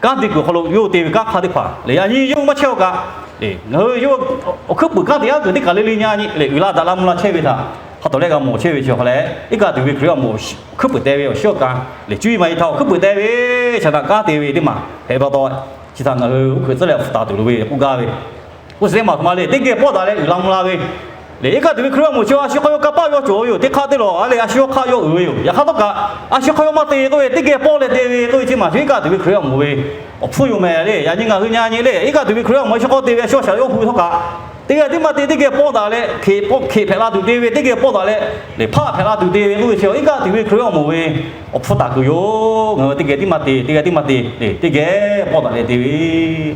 kanˉ te kuiˬ hk'aw lo yawˇ hui te ve kanˉ hk'aˇ teˇ hpaˍ le. Yaꞈ nyi yawˇ hui maˇ chehˇ-aˬ kaꞈ le, ngaˬ hui yawˇ hui awˬ hkuiˉ puiˍ kanˉ te aˉ kuiˬ teˇ kaˬ le le nyi a nyi le, uiˍ la daꞈ la mvuh la chehˇ ve htaꞈ hk'a tawˍ leh g'a mawˬ chehˇ ve chi awˬ hk'aw leh, iˉ kaˆ tuˬ ve Hkriꞈ awˬ moˍ awˬ hkuiˉ puiˍ te ve awˬ shuˉ awˬ kaꞈ le, cuˇ yiˍ maˍ yiˍ htaꞈ awˬ hkuiˉ puiˍ te ve shaˍ naˍ kanˉ te ve teˇ maˬ hpehꞈ pa taw, chi htaꞈ ngaˬ hui uˉ hkeuꞈ tcuhˉ leh awˬ hpfuhˇ taˍ tuˬ loˍ ve k'oˆ gaˇ ve, oˇ suhˍ teˇ maˬ htoꞈ ma le, teˇ geh pawˆ daꞈ leh uiˍ la mvuh la ve le. Iˉ kaˆ tuˬ ve Hkriꞈ awˬ moˍ chi a shu hk'aˇ yawˇ kanˇ paˆ yawˇ cawˬ ve yoˬ. Teˇ hk'aˇ teˇ lawˬ a le a shu hk'aˇ yawˇ uiˍ ve yoˬ. Yaꞈ hk'aˇ htawˇ kaꞈ a shu hk'aˇ yawˇ maˇ te k'oˆ ve, teˇ geh pawˆ leh te ve k'oˆ ve chi maˬ chi iˉ kaˆ tuˬ ve Hkriꞈ awˬ moˍ ve awˬ hpfuhˇ yoˬ mehˍ le. Yaꞈ nyi ngaˬ hui nyi a nyi le, iˉ kaˆ tuˬ ve Hkriꞈ awˬ moˍ a shu hk'aˇ te ve a shu shaˍ yawˇ hu ve htawˇ kaꞈ, teˇ geh tiˉ maˇ te, teˇ geh pawˆ daꞈ leh hkeh pawˆ hkeh hpehꞈ la tuˬ te ve, teˇ geh pawˆ daꞈ leh le hpaˆ hpehꞈ la tuˬ te ve k'oˆ ve chi iˉ kaˆ tuˬ ve Hkriꞈ awˬ moˍ ve awˬ hpuˇ taˍ kuiˬ yoˬ. Ngaˬ hui teˇ geh tiˉ maˇ te, teˇ geh tiˉ maˇ te le, teˇ geh pawˆ daꞈ leh te ve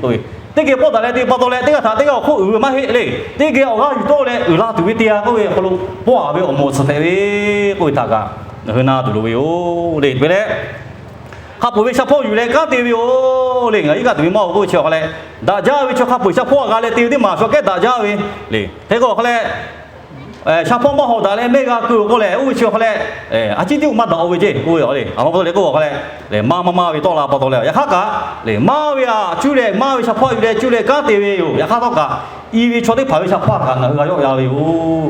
k'oˆ ve, teˇ geh pawˆ daꞈ leh te pa taw leh teˇ g'aˇ htaꞈ teˇ g'aˇ awˬ hk'oˆ uiˍ ve maˇ heˆ le. Teˇ geh awˬ g'aˇ yuˬ tawˆ leh uiˍ la tuˬ ve te a k'oˆ ve awˬ hk'aw lo pawˆ a ve awˬ moˍ awˬ tsuhˇ hpehꞈ ve k'oˆ ve htaꞈ kaꞈ ngaˬ hui na tuˬ loˍ ve yoˬ le. Te leh hk'a peuˬ ve sha hpawˇ yuˬ leh kanˉ te ve yoˬ le. Ngaˬ iˉ kaˆ tuˬ ve maˇ-oˬ k'oˆ ve chi awˬ hk'aw leh, daꞈ jaˇ ve chaw hk'a peuˬ sha hpawˇ a g'a leh te ve teˇ maˬ shu kehˉ daꞈ jaˇ ve le. Hk'e k'o awˬ hk'aw leh sha hpawˇ maˇ hawꞈ daꞈ leh mehˆ g'a keu-oˬ k'oˆ leh, oˇ ve chi awˬ hk'aw leh a ciˉ tiˉ maˇ daꞈ-o ve ceˇ k'oˆ ve le. A ma k'oˆ leh k'oˆ awˬ hk'aw leh, maˇ maˇ maˇ ve tawˆ la pa taw leh, yaꞈ hk'aˇ kaꞈ le maˇ ve a cuˇ leh maˇ ve sha hpawˇ yuˬ leh cuˇ leh kanˉ te ve yoˬ. Yaꞈ hk'aˇ htawˇ kaꞈ i ve chaw teˇ hpaˍ ve sha hpawˇ kaꞈ ngaˬ hui g'a yawˆ yan ve yoˬ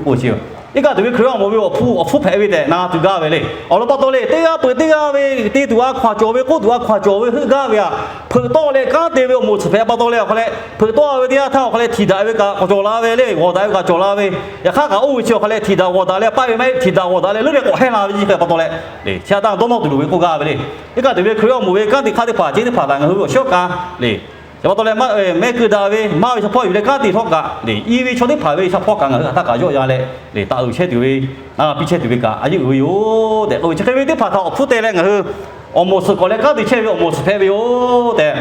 k'oˆ ve chi Iˉ kaˆ tuˬ ve Hkriꞈ yaˇ awˬ moˍ ve awˬ hpu awˬ hpfuhˇ hpehꞈ ve tehꞈ na tuˬ gaˇ ve le. Awˬ lawn pa taw le, teˇ g'aˇ peuˬ teˇ g'aˇ ve te tuˬ a hkaw-anˬ cawˬ ve, k'oˆ tuˬ a hkaw-anˬ cawˬ ve heuˆ gaˇ ve aꞈ, hpeuꞈ tawˆ leh kanˉ te ve awˬ moˍ suhˍ hpehꞈ pa taw leh awˬ hk'aw leh, hpeuꞈ tawˆ ve teˇ yanˇ htaˇ awˬ hk'aw leh htiˍ daꞈ ve kaꞈ k'awꞈ cawˬ la ve le, g'awˬ daꞈ ve kaꞈ cawˬ la ve. Yaꞈ hk'aˇ kaꞈ oˇ ve chi awˬ hk'aw leh htiˍ daꞈ g'awˬ daꞈ leh paˆ ve maˇ heˆ, htiˍ daꞈ g'awˬ daꞈ leh leuˉ leh k'awꞈ hehnˇ la ve chi hk'e pa taw leh, chi htaꞈ dawˇ nawˇ tuˬ loˍ ve k'oˆ gaˇ ve le. Iˉ kaˆ tuˬ ve Hkriꞈ yaˇ awˬ moˍ ve kanˉ te hk'aˇ teˇ hpaˍ ceh teˇ hpaˍ htaꞈ ngaˬ hui ve awˬ shiˉ awˬ ka le, chi pa taw leh, mehˆ keu daꞈ ve maˇ ve shaˉ hpawˇ yuˬ leh kanˉ te htawˇ kaꞈ le, i ve chaw teˇ hpaˍ ve shaˉ hpawˇ kaꞈ ngaˬ hui htaꞈ htaˇ kaꞈ yawˆ yan leh le, taˍ uiˍ chehˇ tuˬ ve, na g'a piˇ chehˇ tuˬ ve kaꞈ a yeˇ uiˍ ve yoˬ tehꞈ k'oˆ ve chi hk'e ve teˇ hpaˍ htaꞈ awˬ hpfuhˇ te leh ngaˬ hui awˬ moˍ suhˍ k'awꞈ leh kanˉ te chehˇ ve awˬ moˍ suhˍ hpehꞈ ve yoˬ tehꞈ,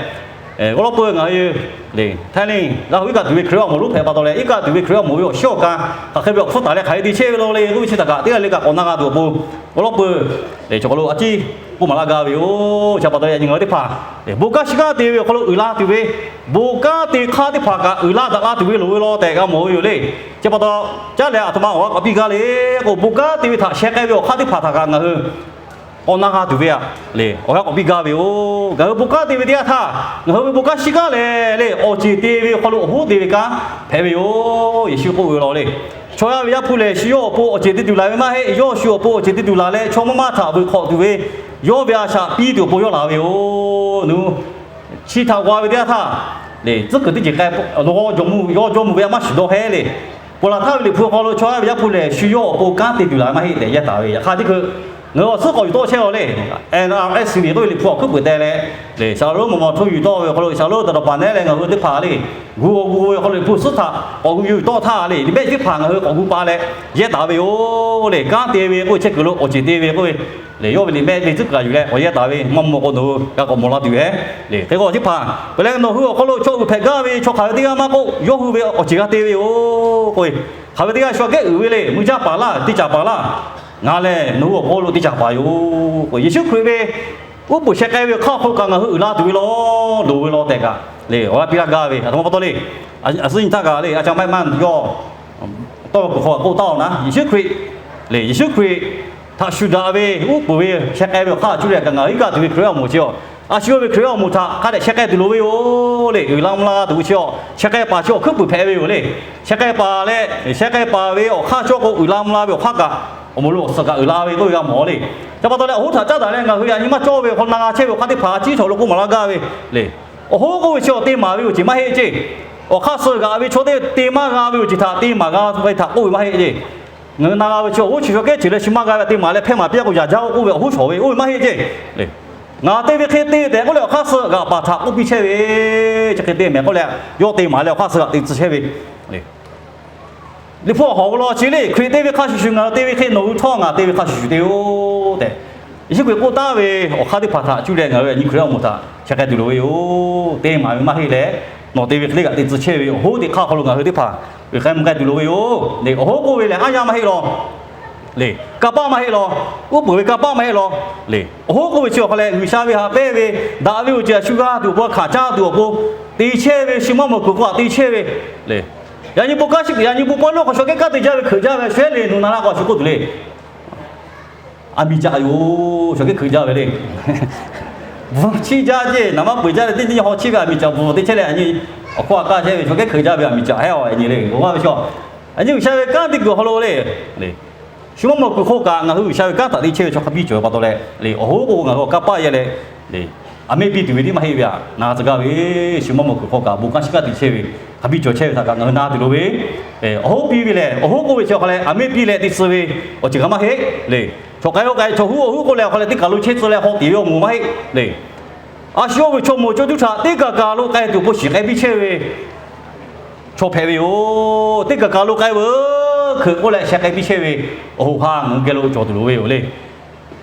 awˬ lawn peuˬ ngaˬ hui le, htaiˇ le, Laˇ huˍ iˉ kaˆ tuˬ ve Hkriꞈ yaˇ awˬ moˍ lonˉ hpehꞈ pa taw leh, iˉ kaˆ tuˬ ve Hkriꞈ yaˇ awˬ moˍ ve awˬ shiˉ awˬ ka hk'aˬ hk'e ve awˬ hpfuhˇ taˍ leh hk'aˬ hk'e te chehˇ ve law le k'oˆ ve chi htaꞈ kaꞈ teˇ g'aˇ le kaꞈ k'awꞈ na g'a tuˬ awˬ pon, awˬ lawn peuˬ le, chaw hk'aw lo a ciˉ k'oˆ maˍ laˇ gaˇ ve yoˬ. Chi pa taw leh yaꞈ nyi ngaˬ hui teˇ hpaˍ bon kanˉ shiˉ kanˉ te ve awˬ hk'aw lo uiˍ la tuˬ ve, bon kanˉ te hk'aˇ teˇ hpaˍ kaꞈ uiˍ la daꞈ la tuˬ ve loˍ ve law tehꞈ g'a mawˬ ve yoˬ le. Chi pa taw, caˉ leh aˬ htoꞈ ma awˬ g'aˇ k'awꞈ piˇ gaˇ le k'o, bon kanˉ te ve htaꞈ sheh k'ai ve awˬ hk'aˇ teˇ hpaˍ htaꞈ kaꞈ ngaˬ hui k'awꞈ na g'a tuˬ ve aꞈ le, awˬ g'aˇ k'awꞈ piˇ gaˇ ve yoˬ. Ngaˬ hui bon kanˉ te ve teˇ yanˇ htaˇ, ngaˬ hui ve bon kanˉ shiˉ kanˉ lehˬ le, awˬ ceˬ te ve awˬ hk'aw lo awˬ hoˉ te ve kanˉ hpehꞈ ve yoˬ. Yeˍsuˆ k'oˆ ve law le, chaw yaˇ ve Yaˇ hpu lehˬ, shu yawˇ awˬ pon awˬ ceˬ te tuˬ laˬ ve maˇ heˆ. Yawˇ shu awˬ pon awˬ ceˬ te tuˬ laˬ leh, chaw maˇ maˇ htaꞈ vuiˬ hk'awꞈ tuˬ ve, yawˇ ve a shaꞈ piˇ tuˬ awˬ pon yawˇ laˬ ve yoˬ. Nuˇ chi htaꞈ g'aw ve teˇ yanˇ htaˇ le, tcuhˉ kuiˬ teˇ ceuˬ k'ai, awˬ lawn g'aw jawˬ mvuh ve a maˇ shuˍ dawˇ hehˉ le. Ponˬ laˬ htaˇ ve Liꞈ hpu awˬ hk'aw lo chaw yaˇ ve Yaˇ hpu lehˬ, shu yawˇ awˬ pon kanˉ te tuˬ laˬ ve maˇ heˆ tehꞈ yehˇ taˍ ve. Yaꞈ hk'aˇ teˇ hkui ngaˬ hui awˬ suhˉ k'awꞈ yuˬ tawˆ chehˇ law le. N R S ve k'oˆ ve Liꞈ hpu awˬ hkuiˉ peuˍ te leh le, shaˍlonˉ mawˬ mawˬ hto yuˬ tawˆ ve awˬ hk'aw lo shaˍlonˉ taˍ dawˬ paˍ nehˉ leh ngaˬ hui teˇ hpaˍ le, gu awˬ gu ve awˬ hk'aw lo Liꞈ hpu suhˉ htaꞈ k'awꞈ gu yuˬ tawˆ htaˇ le, liꞈ mehˆ teˇ hpaˍ ngaˬ hui k'awꞈ gu pa leh yehˇ taˍ ve yoˬ le. Kanˉ te ve k'oˆ ve chehˇ kuiˬ lo awˬ ceˬ te ve k'oˆ ve le, yawˇ ve liꞈ mehˆ ve tcuhˉ kuiˬ yuˬ leh k'awꞈ yehˇ taˍ ve maˇ mawˬ k'o, nawˬ hui g'a k'awꞈ mawˬ la tuˬ ve le. Hk'e k'o teˇ hpaˍ peuˬ leh, nawˬ hui awˬ hk'aw lo chaw uiˍ hpehꞈ gaˇ ve chaw hk'aˬ ve teˇ g'aˇ maˇ k'oˆ, yawˇ hui ve awˬ ceˬ g'a te ve yoˬ k'oˆ ve, hk'aˬ ve teˇ g'aˇ shu gehˆ uiˍ ve le, mui caˇ paˍ laˇ, te caˍ paˍ laˇ. Ngaˬ lehˬ nawˬ hui awˬ hk'aw lo te caˍ paˍ yoˬ k'o, Yeˍsuˆ Hkriꞈ ve uˉ peunˍ sheh k'ai ve hk'aˇ hk'aw kaꞈ ngaˬ hui uiˍ la tuˬ ve law, loˍ ve law tehꞈ kaꞈ le, awˬ g'aˇ piˇ laˇ gaˇ ve. Aˬ htoꞈ ma pa taw le, a suh nyi htaˇ kaꞈ le, a ca maˇ maˇ yawˇ tawˇ kuiˬ hk'aw k'oˆ taˍ-oˬ naˉ, Yeˍsuˆ Hkriꞈ le, Yeˍsuˆ Hkriꞈ htaꞈ shuˍ daꞈ ve uˉ peunˍ ve sheh k'ai ve awˬ hk'aˇ cuˇ leh kaꞈ ngaˬ hui iˉ kaˆ tuˬ ve Hkriꞈ yaˇ awˬ moˍ chi awˬ, a shu yawˇ ve Hkriꞈ yaˇ awˬ moˍ htaꞈ hk'a dehꞈ sheh k'ai tuˬ loˍ ve yoˬ le. Uiˍ la mvuh la tuˬ ve chi awˬ, sheh k'ai paˍ chi awˬ hkuiˉ puiˍ hpehꞈ ve yoˬ le. Sheh k'ai paˍ leh sheh k'ai paˍ ve awˬ hk'aˇ cawˇ k'o, uiˍ la mvuh la ve awˬ hk'aˇ kaꞈ awˬ moˍ lo awˬ suhˍ kaꞈ uiˍ la ve k'oˆ ve g'a mawˬ le. Chi pa taw leh awˬ hoˉ htaꞈ caˉ daꞈ leh ngaˬ hui yaꞈ nyi maˇ cawˇ ve awˬ hk'aw lo na g'a chehˇ ve awˬ hk'aˇ teˇ hpaˍ a ciˉ chaw lo k'oˆ maˍ laˇ gaˇ ve le. Awˬ hoˉ k'oˆ ve chi awˬ te maˍ ve awˬ ceˬ maˇ heˆ ceˇ. Awˬ hk'aˇ suh g'aꞈ ve chaw teˇ te maˇ g'a ve awˬ ceˬ htaꞈ te maˍ g'a ve htaꞈ k'oˆ ve maˇ heˆ ceˇ. Ngaˬ hui na g'a ve chi awˬ hoˉ chi chaw kehˉ ceuˬ leh shu maˇ g'a ve te maˍ leh hpehˇ maˍ piˇ a k'o, yaꞈ jaˇ k'oˆ ve awˬ hoˉ shawˍ ve oˇ ve maˇ heˆ ceˇ le. Ngaˬ te ve hk'e te tehꞈ k'oˆ leh awˬ hk'aˇ suh g'aꞈ paˍ htaꞈ k'oˆ piˇ chehˇ ve, chi hk'e te mehˍ k'oˆ leh yawˇ te maˍ leh awˬ hk'aˇ suh g'aꞈ te tcuh chehˇ ve le. Liꞈ hpu awˬ hawˍ lo chi le, Hkriꞈ te ve hk'a shuˍ shuˍ ngaˬ hui te ve hk'e nawˬ hui htawˇ ngaˬ te ve hk'a shuˍ shuˍ te-oˬ tehꞈ, Yeˍsuˆ Hkriꞈ k'oˆ taˍ ve awˬ hk'aˇ teˇ hpaˍ htaꞈ cuˇ leh ngaˬ hui yaꞈ nyi Hkriꞈ yaˇ awˬ moˍ htaꞈ sheh k'ai tuˬ loˍ ve yoˬ. Te maˍ ve maˇ heˆ leh, nawˬ te ve hk'e le g'aꞈ te tcuh chehˇ ve awˬ hoˉ teꞈ hk'aˇ awˬ hk'aw lo ngaˬ hui teˇ hpaˍ uiˍ k'ai mvuh k'ai tuˬ loˍ ve yoˬ le. Awˬ hoˉ k'oˆ ve lehˬ aˉ yanˇ maˇ heˆ law le, kanˇ paˆ maˇ heˆ law, uˉ peunˍ ve kanˇ paˆ maˇ heˆ law le. Awˬ hoˉ k'oˆ ve chi awˬ hk'aw leh G'uiˬsha ve haꞈ pehnˇ ve daꞈ ve awˬ ceˬ a shu g'a tuˬ awˬ pon hkanˍ caˇ tuˬ awˬ pon te chehˇ ve, shu maˇ mawˬ kuiˬ hk'aw htaꞈ te chehˇ ve le. Yaꞈ nyi bon kanˉ shiˉ kuiˬ, yaꞈ nyi bon paw leuˉ hk'aw shaw kehˉ kanˉ te jaˇ ve hkeuꞈ jaˇ ve shehˉ le, nawˬ na laˇ k'o a shu k'oˆ tuˬ le. Aˬ miˍ caꞈ yoˬ, shaw kehˉ hkeuꞈ jaˇ ve le. Bvuhꞈ chiˇ jaˇ ceˇ, naˍ manˇ peuˬ jaˇ leh teˇ nyi haw chiˇ ve aˬ miˍ caꞈ bvuhꞈ te chehˇ leh, yaꞈ nyi awˬ hkawˇ a kaˇ chehˇ ve shaw kehˉ hkeuꞈ jaˇ ve aˬ miˍ caꞈ hehˉ a yaꞈ nyi le. Awˬ g'aˇ ve chaw, yaꞈ nyi G'uiˬsha ve kanˉ te kuiˬ awˬ hk'aw lo le, shu maˇ mawˬ kuiˬ hk'oˆ kaꞈ ngaˬ hui G'uiˬsha ve kanˉ htaꞈ te chehˇ ve chaw hk'a biˇ cawˬ ve pa taw leh le, awˬ hoˉ k'o ngaˬ hui kanˇ paˆ yehˇ leh le, aˬ miˉ piˇ tuˬ ve tiˉ maˇ heˆ ve aꞈ, na tcuh gaˇ ve, shu maˇ mawˬ kuiˬ hk'oˆ kaꞈ bon kanˉ shiˉ kanˉ te chehˇ ve hk'a biˇ cawˬ chehˇ ve htaꞈ kaꞈ ngaˬ hui na tuˬ loˍ ve, awˬ hoˉ piˇ ve lehˬ, awˬ hoˉ k'oˆ ve chi awˬ hk'aw leh aˬ miˉ piˇ leh te tcuh ve awˬ ceuˬ kaꞈ maˇ heˆ le. Chaw k'ai k'o k'ai, chaw huˉ awˬ huˉ k'oˆ leh awˬ hk'aw leh teˇ kaˬ lo chehˇ tcuh leh haw tiˍ ve awˬ moˍ maˇ heˆ le. A shu yawˇ ve chaw moˍ cawˇ juˇ htaꞈ teˇ kaˬ kaˬ lo k'ai tuˬ awˬ pon shiˍ k'ai piˇ chehˇ ve chaw hpehꞈ ve yoˬ. Teˇ kaˬ kaˬ lo k'ai veuˬ hkeuꞈ k'oˆ leh sheh k'ai piˇ chehˇ ve awˬ hoꞈ ha ngaˬ hui geh lo cawˬ tuˬ loˍ ve yoˬ le.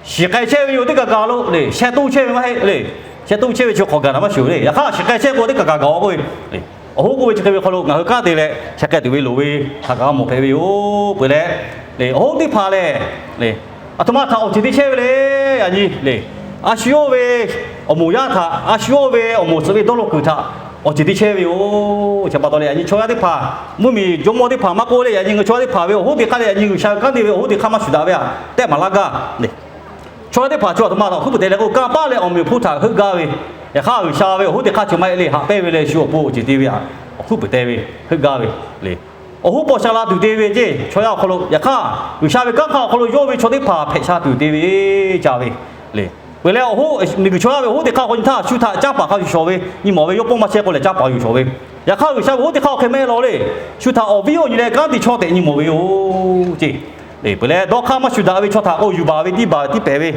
Shiˍ k'ai chehˇ ve yoˬ. Teˇ kaˬ kaˬ lo le sheh toˇ chehˇ ve maˇ heˆ le. Sheh toˇ chehˇ ve chi hk'awꞈ gaˬ naˍ maˇ shiˍ le. Yaꞈ hk'aˇ shiˍ k'ai chehˇ k'o teˇ kaˬ kaˬ gaˬ k'oˆ ve, awˬ hoˉ k'oˆ ve chi hk'e ve hk'aw lo ngaˬ hui kanˉ te leh sheh k'ai tuˬ ve loˍ ve htaꞈ kaꞈ g'a mawˬ hpehꞈ ve yoˬ. Peuˬ leh le, awˬ hoˉ teˇ hpaˍ lehˬ le, aˬ htoꞈ ma htaꞈ awˬ ceˬ te chehˇ ve le. Yaꞈ nyi le, a shu yawˇ ve awˬ moˍ yaˇ htaꞈ, a shu yawˇ ve awˬ moˍ suhˍ ve dawˇ law kuiˬ htaꞈ awˬ ceˬ te chehˇ ve yoˬ. Chi pa taw leh yaꞈ nyi chaw yaˇ teˇ hpaˍ, mvuhˇmiˬ jawˇmawˇ teˇ hpaˍ maˇ k'oˆ leh, yaꞈ nyi ngaˬ chaw yaˇ teˇ hpaˍ ve awˬ hoˉ teˇ hk'aˇ leh yaꞈ nyi G'uiˬsha ve kanˉ te ve awˬ hoˉ teˇ hk'aˇ maˇ shuˍ daꞈ ve aꞈ tehꞈ maˍ laˇ gaˇ le. Chaw yaˇ teˇ hpaˍ chi aˬ htoꞈ ma htaꞈ awˬ hkuiˉ puiˍ te leh k'o, kanˇ paˆ leh awˬ meꞈ awˬ hponˇ htaꞈ heuˆ gaˇ ve, yaꞈ hk'aˇ G'uiˬsha ve awˬ hoˉ teˇ hk'aˇ chi maˇ heˆ le, haꞈ pehnˇ ve leh shu awˬ pon awˬ ceˬ te ve aꞈ awˬ hkuiˉ puiˍ te ve heuˆ gaˇ ve le. awˬ hoˉ paw sha la tuˬ te ve ceˇ, chaw yaˇ awˬ hk'aw lo. Yaꞈ hk'aˇ, G'uiˬsha ve kanˉ hk'aˇ awˬ hk'aw lo yawˇ ve chaw teˇ hpaˍ hpehꞈ sha tuˬ te ve, ca ve le. Puiˬ leh awˬ hoˉ miˬguiˬ chaw yaˇ ve awˬ hoˉ teˇ hk'aˇ k'o nyi htaˇ shu htaꞈ caˇ paˍ hk'a shuˍ shawˍ ve, nyi mawˬ ve yawˇ pawˆ maˇ chehˇ k'o lehˬ caˇ paˍ yuˬ shawˍ ve. Yaꞈ hk'aˇ, G'uiˬsha ve awˬ hoˉ teˇ hk'aˇ awˬ hk'e maˇ heˆ law le. Shu htaꞈ awˬ viˉ awˬ nyi leh kanˉ te chawˇ tehꞈ nyi mawˬ ve yoˬ ceˇ. Puiˬ leh dawˇ hk'aˇ maˇ shuˍ daꞈ ve chaw htaꞈ k'o, yuˬ baˬ ve tiˇ baˬ ve tiˇ pehˍ ve,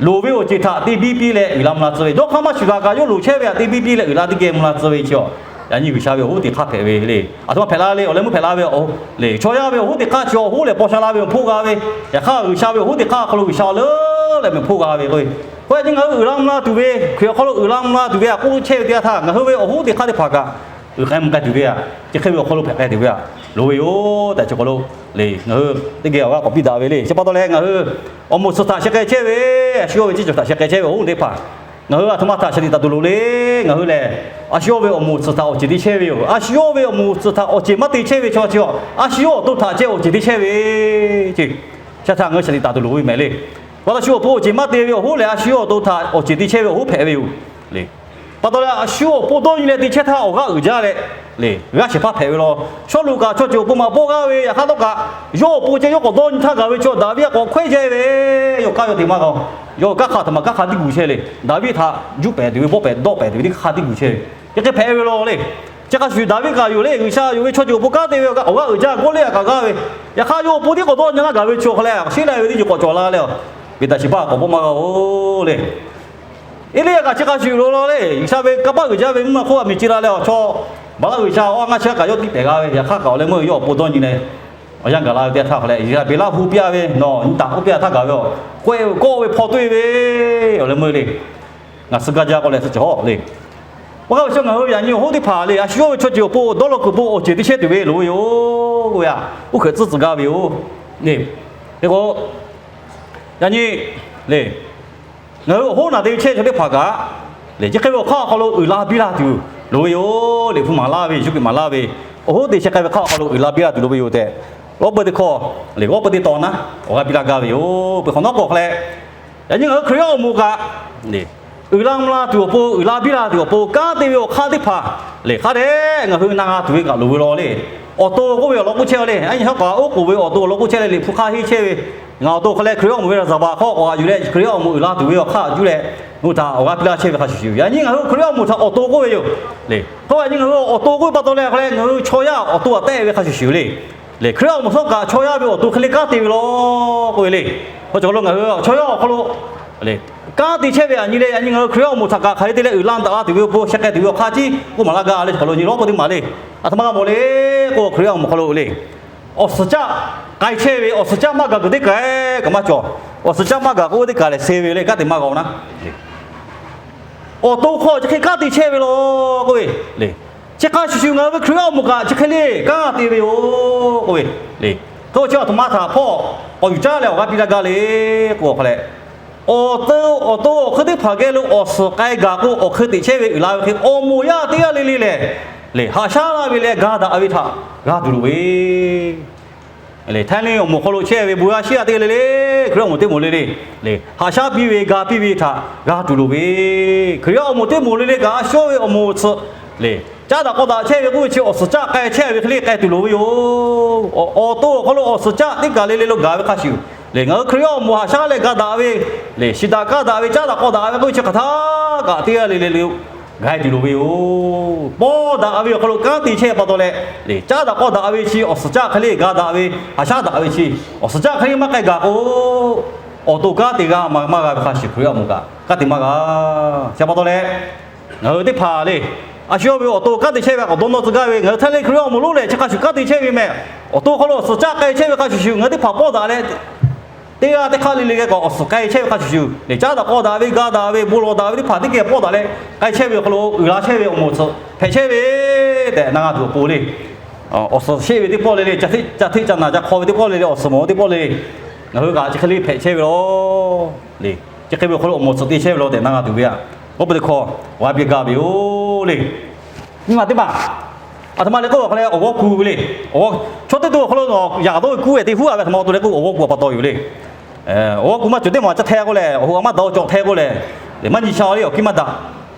loˍ ve awˬ ceuˬ htaꞈ te biˇ piˇ leh uiˍ la mvuh la tcuh ve, dawˇ hk'aˇ maˇ shuˍ daꞈ kaꞈ yawˇ loˍ chehˇ ve htaꞈ te biˇ piˇ leh uiˍ la teˇ geh mvuh la tcuh ve chi a. Yaꞈ nyi G'uiˬsha ve awˬ hoˉ teˇ hk'aˇ hpehꞈ ve le. Aˬ htoꞈ ma hpehꞈ la le, awˬ leh meuˇ hpehꞈ la ve le. Chaw yaˇ ve awˬ hoˉ teˇ hk'aˇ chi awˬ hoˉ lehˬ paw sha la ve awˬ hpoˆ g'a ve, yaꞈ hk'aˇ G'uiˬsha ve awˬ hoˉ teˇ hk'aˇ awˬ hk'aw lo G'uiˬsha awˬ leuˉ leh meh hpoˆ g'a ve k'o, k'o yaꞈ nyi ngaˬ hui uiˍ la mvuh la tuˬ ve, Hkriꞈ awˬ hk'aw lo uiˍ la mvuh la tuˬ ve a k'oˆ chehˇ ve teˇ yanˇ htaˇ, ngaˬ hui ve awˬ hoˉ teˇ hk'aˇ teˇ hpaˍ kaꞈ uiˍ k'ai mvuh k'ai tuˬ ve a, chi hk'e ve awˬ hk'aw lo hpehꞈ k'ai tuˬ ve a, loˍ ve yoˬ tehꞈ chi hk'aw lo le, ngaˬ hui teˇ geh awˬ g'aˇ k'awꞈ piˇ daꞈ ve le. Chi pa taw leh ngaˬ hui awˬ moˍ tsuhˍ htaꞈ sheh k'ai chehˇ ve, a shu yawˇ ve ceˇ cawˬ htaꞈ sheh k'ai chehˇ ve awˬ hoˉ teˇ hpaˍ, ngaˬ hui aˬ htoꞈ ma htaꞈ shaˍ tiꞈ taˍ tuˬ loˍ le. Ngaˬ hui lehˬ, a shu yawˇ ve awˬ moˍ tsuhˍ htaꞈ awˬ ceˬ te chehˇ ve yoˬ. A shu yawˇ ve awˬ moˍ tsuhˍ htaꞈ awˬ ceˬ maˇ te chehˇ ve chaw chi a, a shu yawˇ awˬ to htaꞈ ceh awˬ ceˬ te chehˇ ve ceˇ. Chi htaꞈ ngaˬ hui shaˍ tiꞈ taˍ tuˬ loˍ ve mehˍ le. Paw la shu awˬ pon awˬ ceˬ maˇ te ve awˬ hoˉ lehˬ, a shu yawˇ awˬ to htaꞈ awˬ ceˬ te chehˇ ve awˬ hoˉ hpehꞈ ve yoˬ le. Pa taw leh a shu awˬ pon dawˇ nyi leh te chehˇ htaˇ awˬ g'aˇ uiˍ jaˇ leh le, g'aˇ shehˍ hpaˇ hpehꞈ ve law. Sawˉluꞈ kaꞈ chaw ceuˬ awˬ pon maꞈ bawˆ g'aˇ ve, yaꞈ hk'aˇ htawˇ kaꞈ yawˇ awˬ pon ceh yawˇ k'awꞈ dawˇ nyi htaˇ gaˬ ve chaw Daˍviˆ a k'awꞈ hkawehˇ jaˇ ve, yawˇ kanˉ yawˇ te maˇ g'a. Yawˇ kanˉ hk'a htaꞈ ma kanˉ hk'a tiˇ gu chehˇ le. Daˍviˆ htaꞈ juˇ pehˍ tuˬ ve, bawˆ pehˍ dawˆ pehˍ tuˬ ve teˇ hk'a tiˇ gu chehˇ ve, chi hk'e hpehꞈ ve law le. Chi hk'a shuˍ shuˍ Daˍviˆ kaꞈ yoˬ le, G'uiˬsha yonˍ ve chaw ceuˬ awˬ pon kanˉ te ve awˬ g'aˇ uiˍ jaˇ, Gawˇliˇyaꞈ kaꞈ g'aˇ ve, yaꞈ hk'aˇ yawˇ awˬ pon tiˉ k'awꞈ dawˇ nyi laˇ gaˬ ve chaw hk'a lehˬ, sheˉ lai ve teˇ ceuˬ k'awꞈ cawˬ la leh a, Beˍtaˍsheˍhpaˆ k'awꞈ bawˆ maˇ g'a-oˬ le. Eˇliˇyaꞈ kaꞈ chi hk'a shuˍ loˍ law le, G'uiˬsha ve kanˇ paˆ uiˍ jaˇ ve mvuhˇ naw hk'oˆ a miˬ ce la leh a chaw, Baˍlaˆ g'uiˬsha awˬ a ngaˇ chi kaꞈ yawˇ tiˇ pehˍ g'a ve, yaꞈ hk'aˇ kaꞈ awˬ leh meuˇ yawˇ awˬ pon dawˇ nyi leh, awˬ yanˇ gaˬ la ve teˇ yanˇ htaˇ hk'a lehˬ, Yeˍraˍbeˍlaˆ hu piˇ a ve, nawˬ nyi taˍ k'oˆ piˇ a htaˇ gaˬ ve a, k'oˆ ve kawˆ ve hpaw toˆ e ve, awˬ leh meuˇ le. Ngaˬ suh gaˇ jaˇ k'oˆ leh suh cawˬ le. Oˇ hk'a ve chaw ngaˬ hui ve yaꞈ nyi awˬ hoˉ teˇ hpaˍ le, a shu yawˇ ve chaw ceuˬ awˬ pon dawˇ law kuiˬ pon awˬ ceˬ te chehˇ tuˬ ve loˍ ve yoˬ k'oˆ ve a, oˇ hk'e tcuhˉ tcuh gaˇ ve yoˬ le. Hk'e k'o, yaꞈ nyi le, ngaˬ hui awˬ hoˉ naˬ te chehˇ chaw teˇ hpaˍ kaꞈ le, chi hk'e ve awˬ hk'aˇ awˬ hk'aw lo uiˍ la biˇ la tuˬ loˍ ve yoˬ le. Hpu maˍ laˇ ve, shu kuiˬ maˍ laˇ ve, awˬ hoˉ te chi hk'e ve hk'aˇ awˬ hk'aw lo uiˍ la biˇ la tuˬ loˍ ve yoˬ tehꞈ, Lawˇ peuˇ teˇ hkawˇ le, Lawˇ peuˇ teˇ tawn naˉ awˬ g'aˇ piˇ laˇ gaˇ ve yoˬ. Peuˬ hk'awꞈ nawˉ k'o hk'a leh, yaꞈ nyi ngaˬ hui Hkriꞈ yaˇ awˬ moˍ kaꞈ le, uiˍ la mvuh la tuˬ awˬ pon, uiˍ la biˇ la tuˬ awˬ pon, kanˉ te ve awˬ hk'aˇ teˇ hpaˍ le, hk'a dehꞈ ngaˬ hui na g'a tuˬ ve kaꞈ loˍ ve law le. Awˬ to k'oˆ ve awˬ lawn k'oˆ chehˇ le, a nyi hawˉ k'aꞈ oˉ k'oˍ ve awˬ to awˬ lawn k'oˆ chehˇ leh, Liꞈ hpu hk'aˇ henˇ chehˇ ve, ngaˬ awˬ to hk'a leh Hkriꞈ yaˇ awˬ moˍ ve laˬ zaˍ baˬ hk'aw k'awꞈ g'aꞈ yuˬ leh, Hkriꞈ yaˇ awˬ moˍ uiˍ la tuˬ ve awˬ hk'aˇ juˇ leh, ngaˬ hui htaꞈ awˬ g'aˇ piˇ laˇ chehˇ ve hk'a shuˍ shuˍ yoˬ. Yaꞈ nyi ngaˬ hui Hkriꞈ yaˇ awˬ moˍ htaꞈ awˬ to k'oˆ ve yoˬ le. K'oˆ ve, yaꞈ nyi ngaˬ hui awˬ to k'oˆ ve pa taw leh hk'a leh, ngaˬ hui chaw yaˇ awˬ to htaꞈ tehˆ ve hk'a shuˍ shuˍ le. Le, Hkriꞈ yaˇ awˬ moˍ htawˇ kaꞈ chaw yaˇ ve awˬ to hk'e le kanˉ te ve law k'oˆ ve le. Hk'e cawˬ lo ngaˬ hui chaw yaˇ awˬ hk'aw lo le, kanˉ te chehˇ ve yaꞈ nyi le, yaꞈ nyi ngaˬ hui Hkriꞈ yaˇ awˬ moˍ htaꞈ kaꞈ hk'aˬ hk'e te leh uiˍ la daꞈ la tuˬ ve awˬ pon sheh k'ai tuˬ ve awˬ hk'aˇ chi k'oˆ maˍ laˇ gaˇ le. Chi hk'aw lo nyi Lawˇ peuˇ teˇ maˬ le, aˬ htoꞈ ma g'a mawˬ le k'o, Hkriꞈ yaˇ awˬ moˍ hk'aw lo le, awˬ suhˍ caˆ k'ai chehˇ ve, awˬ suhˍ caˆ maˇ gaˬ kuiˬ teˇ kaˬ kaꞈ maˇ cawˬ. Awˬ suhˍ caˆ maˇ gaˬ k'o teˇ kaˬ lehˬ, se ve le, kanˉ te maˇ g'a-oˬ naˉ. Awˬ to hk'aw chi hk'e kanˉ te chehˇ ve law k'oˆ ve le. Chi hk'a shuˍ shuˍ ngaˬ hui ve Hkriꞈ yaˇ awˬ moˍ kaꞈ chi hk'e le kanˉ te ve yoˬ k'oˆ ve le. Hk'e chi aˬ htoꞈ ma htaꞈ hpawˇ k'awꞈ yuˬ caˇ leh awˬ g'aˇ piˇ laˇ gaˇ le k'o hk'a leh, awˬ to awˬ hk'e teˇ hpaˍ geh lo awˬ suhˍ k'ai gaˬ k'o, awˬ hk'e teꞈ chehˇ ve uiˍ la ve hk'e, awˬ moˍ yaˇ teˇ g'aˇ le le lehˬ, le haꞈ shaˉ la ve leh ga daꞈ ve htaꞈ g'a tuˬ loˍ ve le. Htaiˇ neˇ awˬ moˍ hk'aw lo chehˇ ve bon yaˇ shiˉ yaˇ teˇ g'aˇ le le, Hkriꞈ yaˇ awˬ moˍ teˇ moˍ le le, le haꞈ shaˉ piˇ ve ga piˇ ve htaꞈ g'a tuˬ loˍ ve, Hkriꞈ yaˇ awˬ moˍ teˇ moˍ le le kaꞈ, a shu ve awˬ moˍ tsuhꞈ le, caˉ daꞈ k'aw daꞈ chehˇ ve k'oˆ ve chi awˬ suhˍ caˆ k'ai chehˇ ve hk'e le k'ai tuˬ loˍ ve yoˬ. Awˬ to awˬ hk'aw lo awˬ suhˍ caˆ teˇ kaˬ le le lo gaˬ ve hk'a shuˍ le, ngaˬ hui Hkriꞈ yaˇ awˬ moˍ haꞈ shaˉ leh ga daꞈ ve le, shiˍ daꞈ kaˇ daꞈ ve, caˉ daꞈ k'aw daꞈ ve k'oˆ ve chi hk'aˬ htaˇ kaꞈ teˇ g'aˇ le le lo gaˬ tuˬ loˍ ve yoˬ. Pawˇ daꞈ ve awˬ hk'aw lo kanˉ te chehˇ pa taw leh, le caˉ daꞈ k'aw daꞈ ve chi awˬ suhˍ caˆ hk'e le ga daꞈ ve, haꞈ shaˉ daꞈ ve chi awˬ suhˍ caˆ hk'e le maˇ k'ai gaˬ k'o, awˬ to kanˉ te g'a maˇ g'a ve hk'a shuˍ Hkriꞈ yaˇ awˬ moˍ kaꞈ kanˉ te maˇ g'a. Chi pa taw leh, ngaˬ hui teˇ hpaˍ le, a shu yawˇ ve awˬ to kanˉ te chehˇ ve k'awꞈ dawˇ nawˇ tcuh gaˇ ve, ngaˬ hui Htaiˇ neˇ Hkriꞈ yaˇ awˬ moˍ lonˉ lehˬ chi hk'a shuˍ kanˉ te chehˇ ve meh. Awˬ to hk'aw lo awˬ suhˍ caˆ k'ai chehˇ ve hk'a shuˍ shuˍ, ngaˬ hui teˇ hpaˍ pawˇ daꞈ leh teˇ g'aˇ teˇ hk'aˇ le le geh k'awꞈ awˬ suhˍ k'ai chehˇ ve hk'a shuˍ shuˍ le, caˉ daꞈ k'aw daꞈ ve, ga daꞈ ve, bon lawˬ daꞈ ve teˇ hpaˍ teˇ geh pawˇ daꞈ leh k'ai chehˇ ve awˬ hk'aw lo uiˍ la chehˇ ve awˬ moˍ tsuhꞈ hpehꞈ chehˇ ve tehꞈ na g'a tuˬ awˬ pon le. Awˬ suhˍ sheˆ ve teˇ pawˆ le le, ca hteˆ ca naˬ ca hk'aw ve teˇ pawˆ le le, awˬ suhˍ mawˬ ve teˇ pawˆ le le, ngaˬ hui kaꞈ chi hk'e le hpehꞈ chehˇ ve law le. Chi hk'e ve awˬ hk'aw lo awˬ moˍ tsuhꞈ te chehˇ ve law tehꞈ na g'a tuˬ ve a, oˇ peuˬ teˇ hkawˇ awˬ g'aˇ piˇ gaˇ ve yoˬ le. Nyi ma teˇ maˬ, aˬ htoꞈ ma le k'oˆ ve hk'a leh awˬ g'awˇ ku ve le. Chaw teˇ to awˬ hk'aw lo nawˬ yaꞈ dawˇ ve kuˉ ve teˇ huˉ a ve, aˬ htoꞈ ma awˬ to leh k'oˆ awˬ g'awˇ ku a pa taw yoˬ le. Awˬ g'awˇ ku maˇ cawˬ teˇ maˬ caˇ hteh k'oˆ leh, awˬ hoꞈ a maˇ daꞈ awˬ cawˬ hteh k'oˆ leh, maˇ nyi sha le awˬ kiˇ maˇ daꞈ.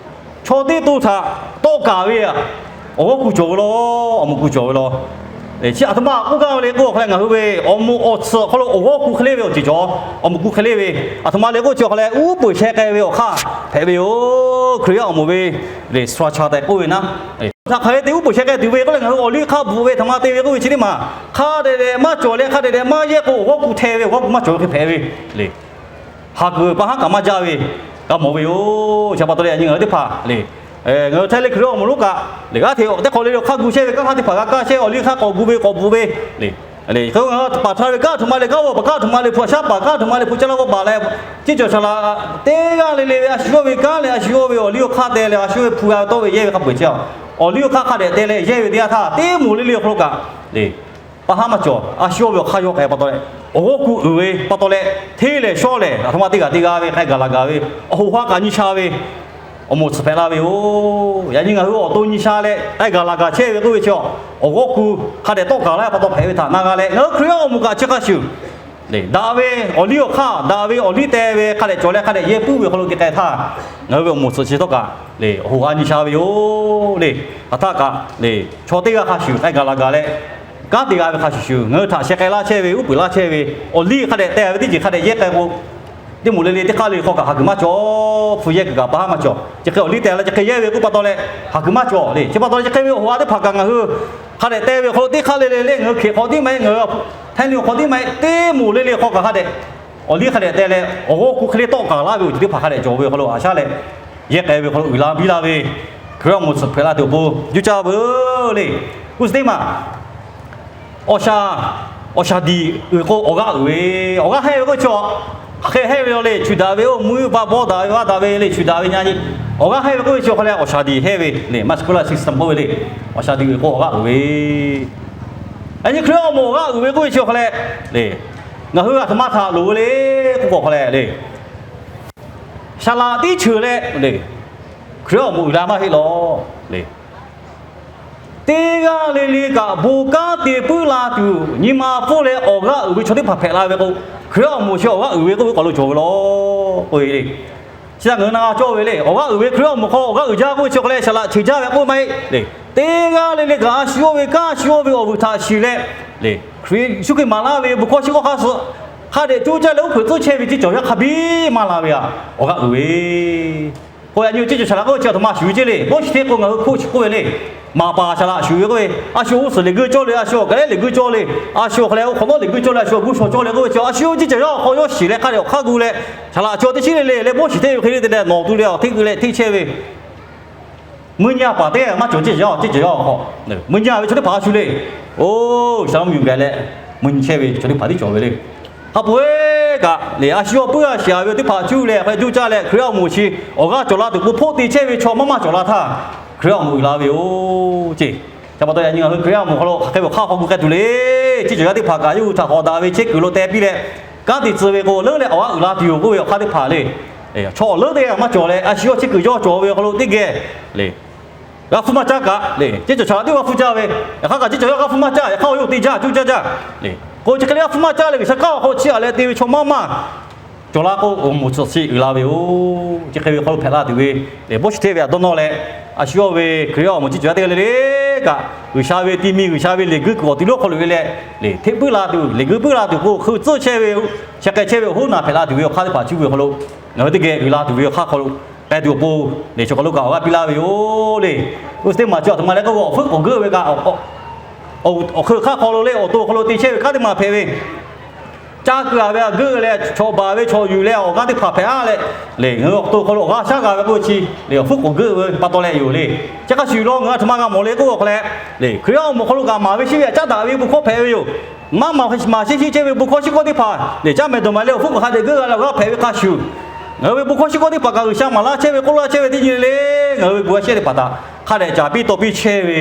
Chaw teˇ to htaꞈ tawˆ kaˍ ve a, awˬ g'awˇ ku cawˬ ve law, awˬ moˍ ku cawˬ ve law. Chi aˬ htoꞈ ma k'oˆ gaˇ ve le k'oˆ awˬ hk'aw leh, ngaˬ hui ve awˬ moˍ awˬ tsuhꞈ awˬ hk'aw lo awˬ g'awˇ ku hk'e le ve awˬ ceuˬ cawˬ, awˬ moˍ ku hk'e le ve, aˬ htoꞈ ma le k'oˆ chi awˬ hk'aw leh uˉ peunˍ sheh k'ai ve awˬ hk'aˇ hpehꞈ ve yoˬ. Hkriꞈ yaˇ awˬ moˍ ve le sura cha tehꞈ k'oˆ ve naˉ, htaꞈ hk'aˬ hk'e te uˉ peunˍ sheh k'ai tuˬ ve k'oˆ leh, ngaˬ hui awˬ liˇ hk'aˇ bvuhꞈ ve htaꞈ ma te ve k'oˆ ve chi teˇ maˬ hk'a dehꞈ dehꞈ maˇ cawˬ leh, hk'a dehꞈ dehꞈ maˇ yehˇ k'o, awˬ g'awˇ ku hteh ve awˬ g'awˇ ku maˇ cawˬ ve hk'e hpehꞈ ve le. Haˍ kuiˬ pa haˉ kaꞈ maˇ jaˇ ve g'a mawˬ ve yoˬ. Chi pa taw leh yaꞈ nyi ngaˬ hui teˇ hpaˍ le, ngaˬ hui htaiˇ le Hkriꞈ yaˇ awˬ moˍ lonˉ kaꞈ le, g'aˇ hteꞈ teˇ hk'awꞈ le le awˬ hk'aˇ gu chehˇ ve, kanˉ hk'aˇ teˇ hpaˍ g'a kaˇ chehˇ, awˬ liˇ hk'aˇ k'awꞈ gu ve k'awꞈ bvuhꞈ ve le. Hk'e k'o ngaˬ hui paˍ htaˇ ve kanˉ aˬ htoꞈ ma leh kanˉ awˬ paˍ, kanˉ aˬ htoꞈ ma leh hpu a shaˉ paˍ, kanˉ aˬ htoꞈ ma leh hpu caˇ laˇ g'awˇ paˍ leh, ceˇ cawˬ shaˍ laꞈ teˇ g'aˇ le le ve a shu yawˇ ve kanˉ leh a shu yawˇ ve awˬ liˇ awˬ hk'aˇ te leh a shu yawˇ ve hpu g'a ve tawˇ ve yehˇ ve hk'a peu-eˬ chi, awˬ liˇ awˬ hk'aˇ hk'a dehꞈ te leh yehˇ ve teˇ yanˇ htaˇ, teˇ moˍ le le awˬ hk'aw lo kaꞈ le pa haˉ maˇ cawˬ. A shu yawˇ ve awˬ hk'aˇ yawˇ k'ai pa taw leh, awˬ g'awˇ ku uiˍ ve pa taw leh, hteˇ lehˬ shawˉ lehˬ aˬ htoꞈ ma teˇ g'aˇ teˇ g'aˇ ve k'ai gaˬ laˬ gaˬ ve, awˬ hoꞈ ha kaꞈ nyi sha ve awˬ moˍ tsuhꞈ hpehꞈ la ve yoˬ. Yaꞈ nyi ngaˬ hui awˬ to nyi sha leh k'ai gaˬ laˬ gaˬ chehˇ ve k'oˆ ve chi, awˬ g'awˇ ku hk'a dehꞈ tawˆ gaˬ laˇ ve pa taw hpehꞈ ve htaꞈ na g'a leh, ngaˬ hui Hkriꞈ yaˇ awˬ moˍ kaꞈ chi hk'a shuˍ daꞈ ve awˬ liˇ awˬ hk'aˇ, daꞈ ve awˬ liˇ teh ve hk'a dehꞈ cawˬ leh hk'a dehꞈ yehˇ puiˉ ve awˬ hk'aw lo te k'ai htaˇ, ngaˬ hui ve awˬ moˍ tsuhꞈ chi htawˇ kaꞈ le awˬ hoꞈ ha nyi sha ve yoˬ le. Hk'aˬ htaˇ kaꞈ le chaw teˇ g'aˇ hk'a shuˍ k'ai gaˬ laˬ gaˬ leh, kanˉ te g'a ve hk'a shuˍ shuˍ ngaˬ hui htaꞈ sheh k'ai laˇ chehˇ ve, uˉ peunˍ laˇ chehˇ ve, awˬ liˇ hk'a dehꞈ teh ve teˇ ceuˬ hk'a dehꞈ yehˇ k'ai k'o, teˇ moˍ le le teˇ hk'aˇ le hk'aw kaꞈ haˍ kuiˬ maˇ cawˬ. Hpu yehˇ kuiˬ kaꞈ pa haˉ maˇ cawˬ. Chi hk'e awˬ liˇ teh la chi hk'e yehˇ ve k'oˆ pa taw leh haˍ kuiˬ maˇ cawˬ le. Chi pa taw leh chi hk'e ve awˬ hoꞈ ha teˇ hpaˍ kaꞈ ngaˬ hui hk'a dehꞈ teh ve awˬ hk'aw lo teˇ hk'aˇ le le le ngaˬ hui hkeꞈ hk'aw tiˉ maˇ heˆ, ngaˬ hui htaiˇ le awˬ hk'aw tiˉ maˇ heˆ, teˇ moˍ le le hk'aw kaꞈ hk'a dehꞈ awˬ liˇ hk'a dehꞈ teh leh awˬ g'awˇ ku hk'e le tawˆ gaˬ laˇ ve awˬ ceuˬ teˇ hpaˍ hk'a dehꞈ cawˬ ve awˬ hk'aw lo haꞈ shaˉ leh yehˇ k'ai ve awˬ hk'aw lo uiˍ la biˇ laˇ ve, Hkriꞈ yaˇ awˬ moˍ tsuhꞈ hpehꞈ la tuˬ awˬ pon juˇ caˇ veuˬ le. Kuˇ suh teˇ maˬ awˬ shaˍ, awˬ shaˍ diˍ uiˍ k'o awˬ g'aˇ uiˍ ve, awˬ g'aˇ hehnˇ ve k'oˆ ve chi, hk'aˬ hk'e hehnˇ ve law le, chuˬ daꞈ ve oˇ mvuhˇ vaˇ bawˇ daꞈ ve vaˇ daꞈ ve le, chuˬ daꞈ ve nyi nyi, awˬ g'aˇ hehnˇ ve k'oˆ ve chi awˬ hk'aw leh awˬ shaˍ diˍ hehnˇ ve le, muscular system k'oˆ ve le, awˬ shaˍ diˍ uiˍ k'o awˬ g'aˇ uiˍ ve. Yaꞈ nyi Hkriꞈ yaˇ awˬ moˍ awˬ g'aˇ uiˍ ve k'oˆ ve chi awˬ hk'aw leh le, ngaˬ hui aˬ htoꞈ ma htaꞈ loˍ ve le k'oˆ k'o awˬ hk'aw leh le, shaˍ laꞈ tiˉ cheuˬ leh le, Hkriꞈ yaˇ awˬ moˍ uiˍ la maˇ heˆ law le. Teˇ g'aˇ le le kaꞈ bon kanˉ te puiˉ la tuˬ nyi ma pfuhˇ leh awˬ g'aˇ uiˍ ve chaw teˇ hpaˍ hpehꞈ la ve k'o, Hkriꞈ yaˇ awˬ moˍ chi awˬ g'aˇ uiˍ ve k'oˆ ve k'awꞈ lo cawˬ ve law k'oˆ ve le. Chi htaꞈ ngaˬ hui na g'a cawˇ ve le. Awˬ g'aˇ uiˍ ve Hkriꞈ yaˇ awˬ moˍ hk'aw awˬ g'aˇ uiˍ jaˇ k'oˆ ve chi awˬ hk'aw leh shaˍ laꞈ cheuˬ jaˇ ve k'oˆ maˇ heˆ le. Teˇ g'aˇ le le kaꞈ a shu yawˇ ve kanˉ, a shu yawˇ ve awˬ vuiˬ htaꞈ shiˍ leh le, Hkriꞈ Yeˍsuˆ Hkriꞈ maˍ laˇ ve bon hkawˇ shiˉ hkawˇ hk'aˇ suh hk'a dehꞈ coˇ caˇ leh uˉ hpeꞈ tcuhˉ chehˇ ve teˇ cawˬ yaˇ hk'a biˇ maˇ la ve aꞈ, awˬ g'aˇ uiˍ ve k'o, yaꞈ nyi ceˇ cawˬ shaˍ laꞈ k'oˆ ve chi aˬ htoꞈ ma shuˍ ve ceˇ le. Bawˇ shiˍ hteˇ k'o ngaˬ hui hk'oˆ chi k'oˆ ve le. Maˍ paˍ shaˍ laꞈ shuˍ ve k'oˆ ve, a shu awˬ g'uˇ suhˍ leˬ geuˆ cawˇ le, a shu awˬ gaˬ lehˉ leˬ geuˆ cawˇ le, a shu awˬ hk'aw leh awˬ hk'awꞈ nawˉ leˬ geuˆ cawˇ le, a shu awˬ g'uˇ shaw cawˇ le k'oˆ ve chi, a shu ceˇ cawˬ yaˇ awˬ hk'aw yawˇ shiˍ leh hk'a dehꞈ awˬ hk'aˇ gu leh, shaˍ laꞈ chi teˇ shiˉ le le leh bawˇ shiˍ hteˇ ve hk'e le te leh nawˬ tu leh awˬ hteˇ keu leh hteˇ chehˇ ve, mvuhˇ nyi a paˍ teˇ g'aˇ maˇ cawˬ ceˇ cawˬ yaˇ, ceˇ cawˬ yaˇ awˬ hk'aw, mvuhˇ nyi a ve chaw teˇ hpaˍ a shu le. Oˇ, shaˍ laꞈ mvuhˇ miˬ gaˬ leh mvuhˇ nyi chehˇ ve chaw teˇ hpaˍ tiˉ cawˬ ve le. Hk'a peu-eˬ kaꞈ le, a shu awˬ puiˉ a shiˍ a ve teˇ hpaˍ cuˇ leh hk'a dehꞈ coˇ caˇ leh Hkriꞈ yaˇ awˬ moˍ chi awˬ g'aˇ cawˬ la tuˬ k'o, hpoˆ te chehˇ ve chaw maˇ maˇ cawˬ la htaˇ, Hkriꞈ yaˇ awˬ moˍ uiˍ la ve yoˬ ceˇ. Chi pa taw yaꞈ nyi ngaˬ hui Hkriꞈ yaˇ awˬ moˍ hk'aw lo hk'aˬ hk'e ve awˬ hk'aˇ hk'aw gu k'ai tuˬ le. Ceˇ cawˬ yaˇ teˇ hpaˍ kaꞈ yawˇ hui htaꞈ k'awꞈ daꞈ ve chehˇ kuiˬ lo teh piˇ leh, kanˉ te tcuh ve k'o leuˉ leh awˬ g'aˇ uiˍ la tuˬ yoˬ k'oˆ ve awˬ hk'aˇ teˇ hpaˍ le. Chaw leuˉ teˇ g'aˇ maˇ cawˬ leh a shu yawˇ chehˇ kuiˬ yawˇ cawˬ ve awˬ hk'aw lo teˇ geh le, g'a hpfuhˇ maˇ caˇ kaꞈ le, ceˇ cawˬ shaˍ laꞈ tiˉ g'a hpfuhˇ caˇ ve, yaꞈ hk'aˇ kaꞈ ceˇ cawˬ yaˇ g'a hpfuhˇ maˇ caˇ, yaꞈ hk'aˇ awˬ yawˇ te jaˇ cuˇ caˇ jaˇ le. K'o chi hk'e le g'a hpfuhˇ maˇ caˇ leh G'uiˬsha kanˉ awˬ hk'aw lo chiˇ aꞈ leh te ve chaw maˇ maˇ cawˬ la k'o, awˬ moˍ tsuhꞈ chi uiˍ la ve yoˬ. Chi hk'e ve hk'aw lo hpehꞈ la tuˬ ve le, bawˇ shiˍ hteˇ ve aꞈ dawˇ nawˇ leh, a shu yawˇ ve Hkriꞈ yaˇ awˬ moˍ ceˇ cawˬ yaˇ teˇ g'aˇ le le kaꞈ, G'uiˬsha ve ti mi G'uiˬsha ve leˬ guiˇ kuiˬ awˬ ti lonˉ hk'aw lo ve leh le, hteˇ puiˉ la tuˬ, leˬ guiˇ puiˉ la tuˬ k'o, hkui tcuhˇ chehˇ ve, sheh k'ai chehˇ ve awˬ hoˉ naˬ hpehꞈ la tuˬ ve awˬ hk'aˇ teˇ hpaˍ cuˇ ve awˬ hk'aw lo, ngaˬ hui teˇ geh uiˍ la tuˬ ve awˬ hk'aˇ hk'aw lo k'ai tuˬ awˬ pon le, chaw hk'aw lo kaꞈ awˬ g'aˇ piˇ laˇ ve yoˬ le. Oˇ suh teˇ maˬ chi aˬ htoꞈ ma leh k'oˆ k'o, awˬ hpfuhˇ k'awꞈ geuˆ ve kaꞈ awˬ hk'aˇ hk'aw lo le, awˬ to hk'aw lo te chehˇ ve kanˉ teˇ maˬ hpehꞈ ve, caˇ keu a ve a geuˆ leh, chaw baˬ ve chaw yuˬ leh awˬ g'aˇ teˇ hpaˍ hpehꞈ a leh le, ngaˬ hui awˬ to hk'aw lo awˬ g'aˇ shaˉ g'a ve k'oˆ ve chi le, awˬ hpfuhˇ k'awꞈ geuˆ ve pa taw leh yoˬ le. Chi hk'a shuˍ law ngaˬ hui aˬ htoꞈ ma g'a mawˬ le k'oˆ k'o hk'a leh le, Hkriꞈ yaˇ awˬ moˍ hk'aw lo kaꞈ maˍ ve shiˉ ve aꞈ caˉ daꞈ ve bon hkawˇ hpehꞈ ve yoˬ. Maˇ maˍ maˍ sheˆ sheˆ chehˇ ve bon hkawˇ shiˉ hkawˇ teˇ hpaˍ le, caˇ mehˍ dawˬ mehˍ leh awˬ hpfuhˇ k'awꞈ hk'a dehꞈ geuˆ g'a leh awˬ g'aˇ hpehꞈ ve hk'a shuˍ, ngaˬ hui ve bon hkawˇ shiˉ hkawˇ teˇ hpaˍ kaꞈ G'uiˬsha maˍ laˇ chehˇ ve k'oˆ laˇ chehˇ ve teˇ nyi le le, ngaˬ hui ve bon yaˇ shehˆ teˇ hpaˍ htaꞈ hk'a dehꞈ caˍ piˇ taw piˇ chehˇ ve,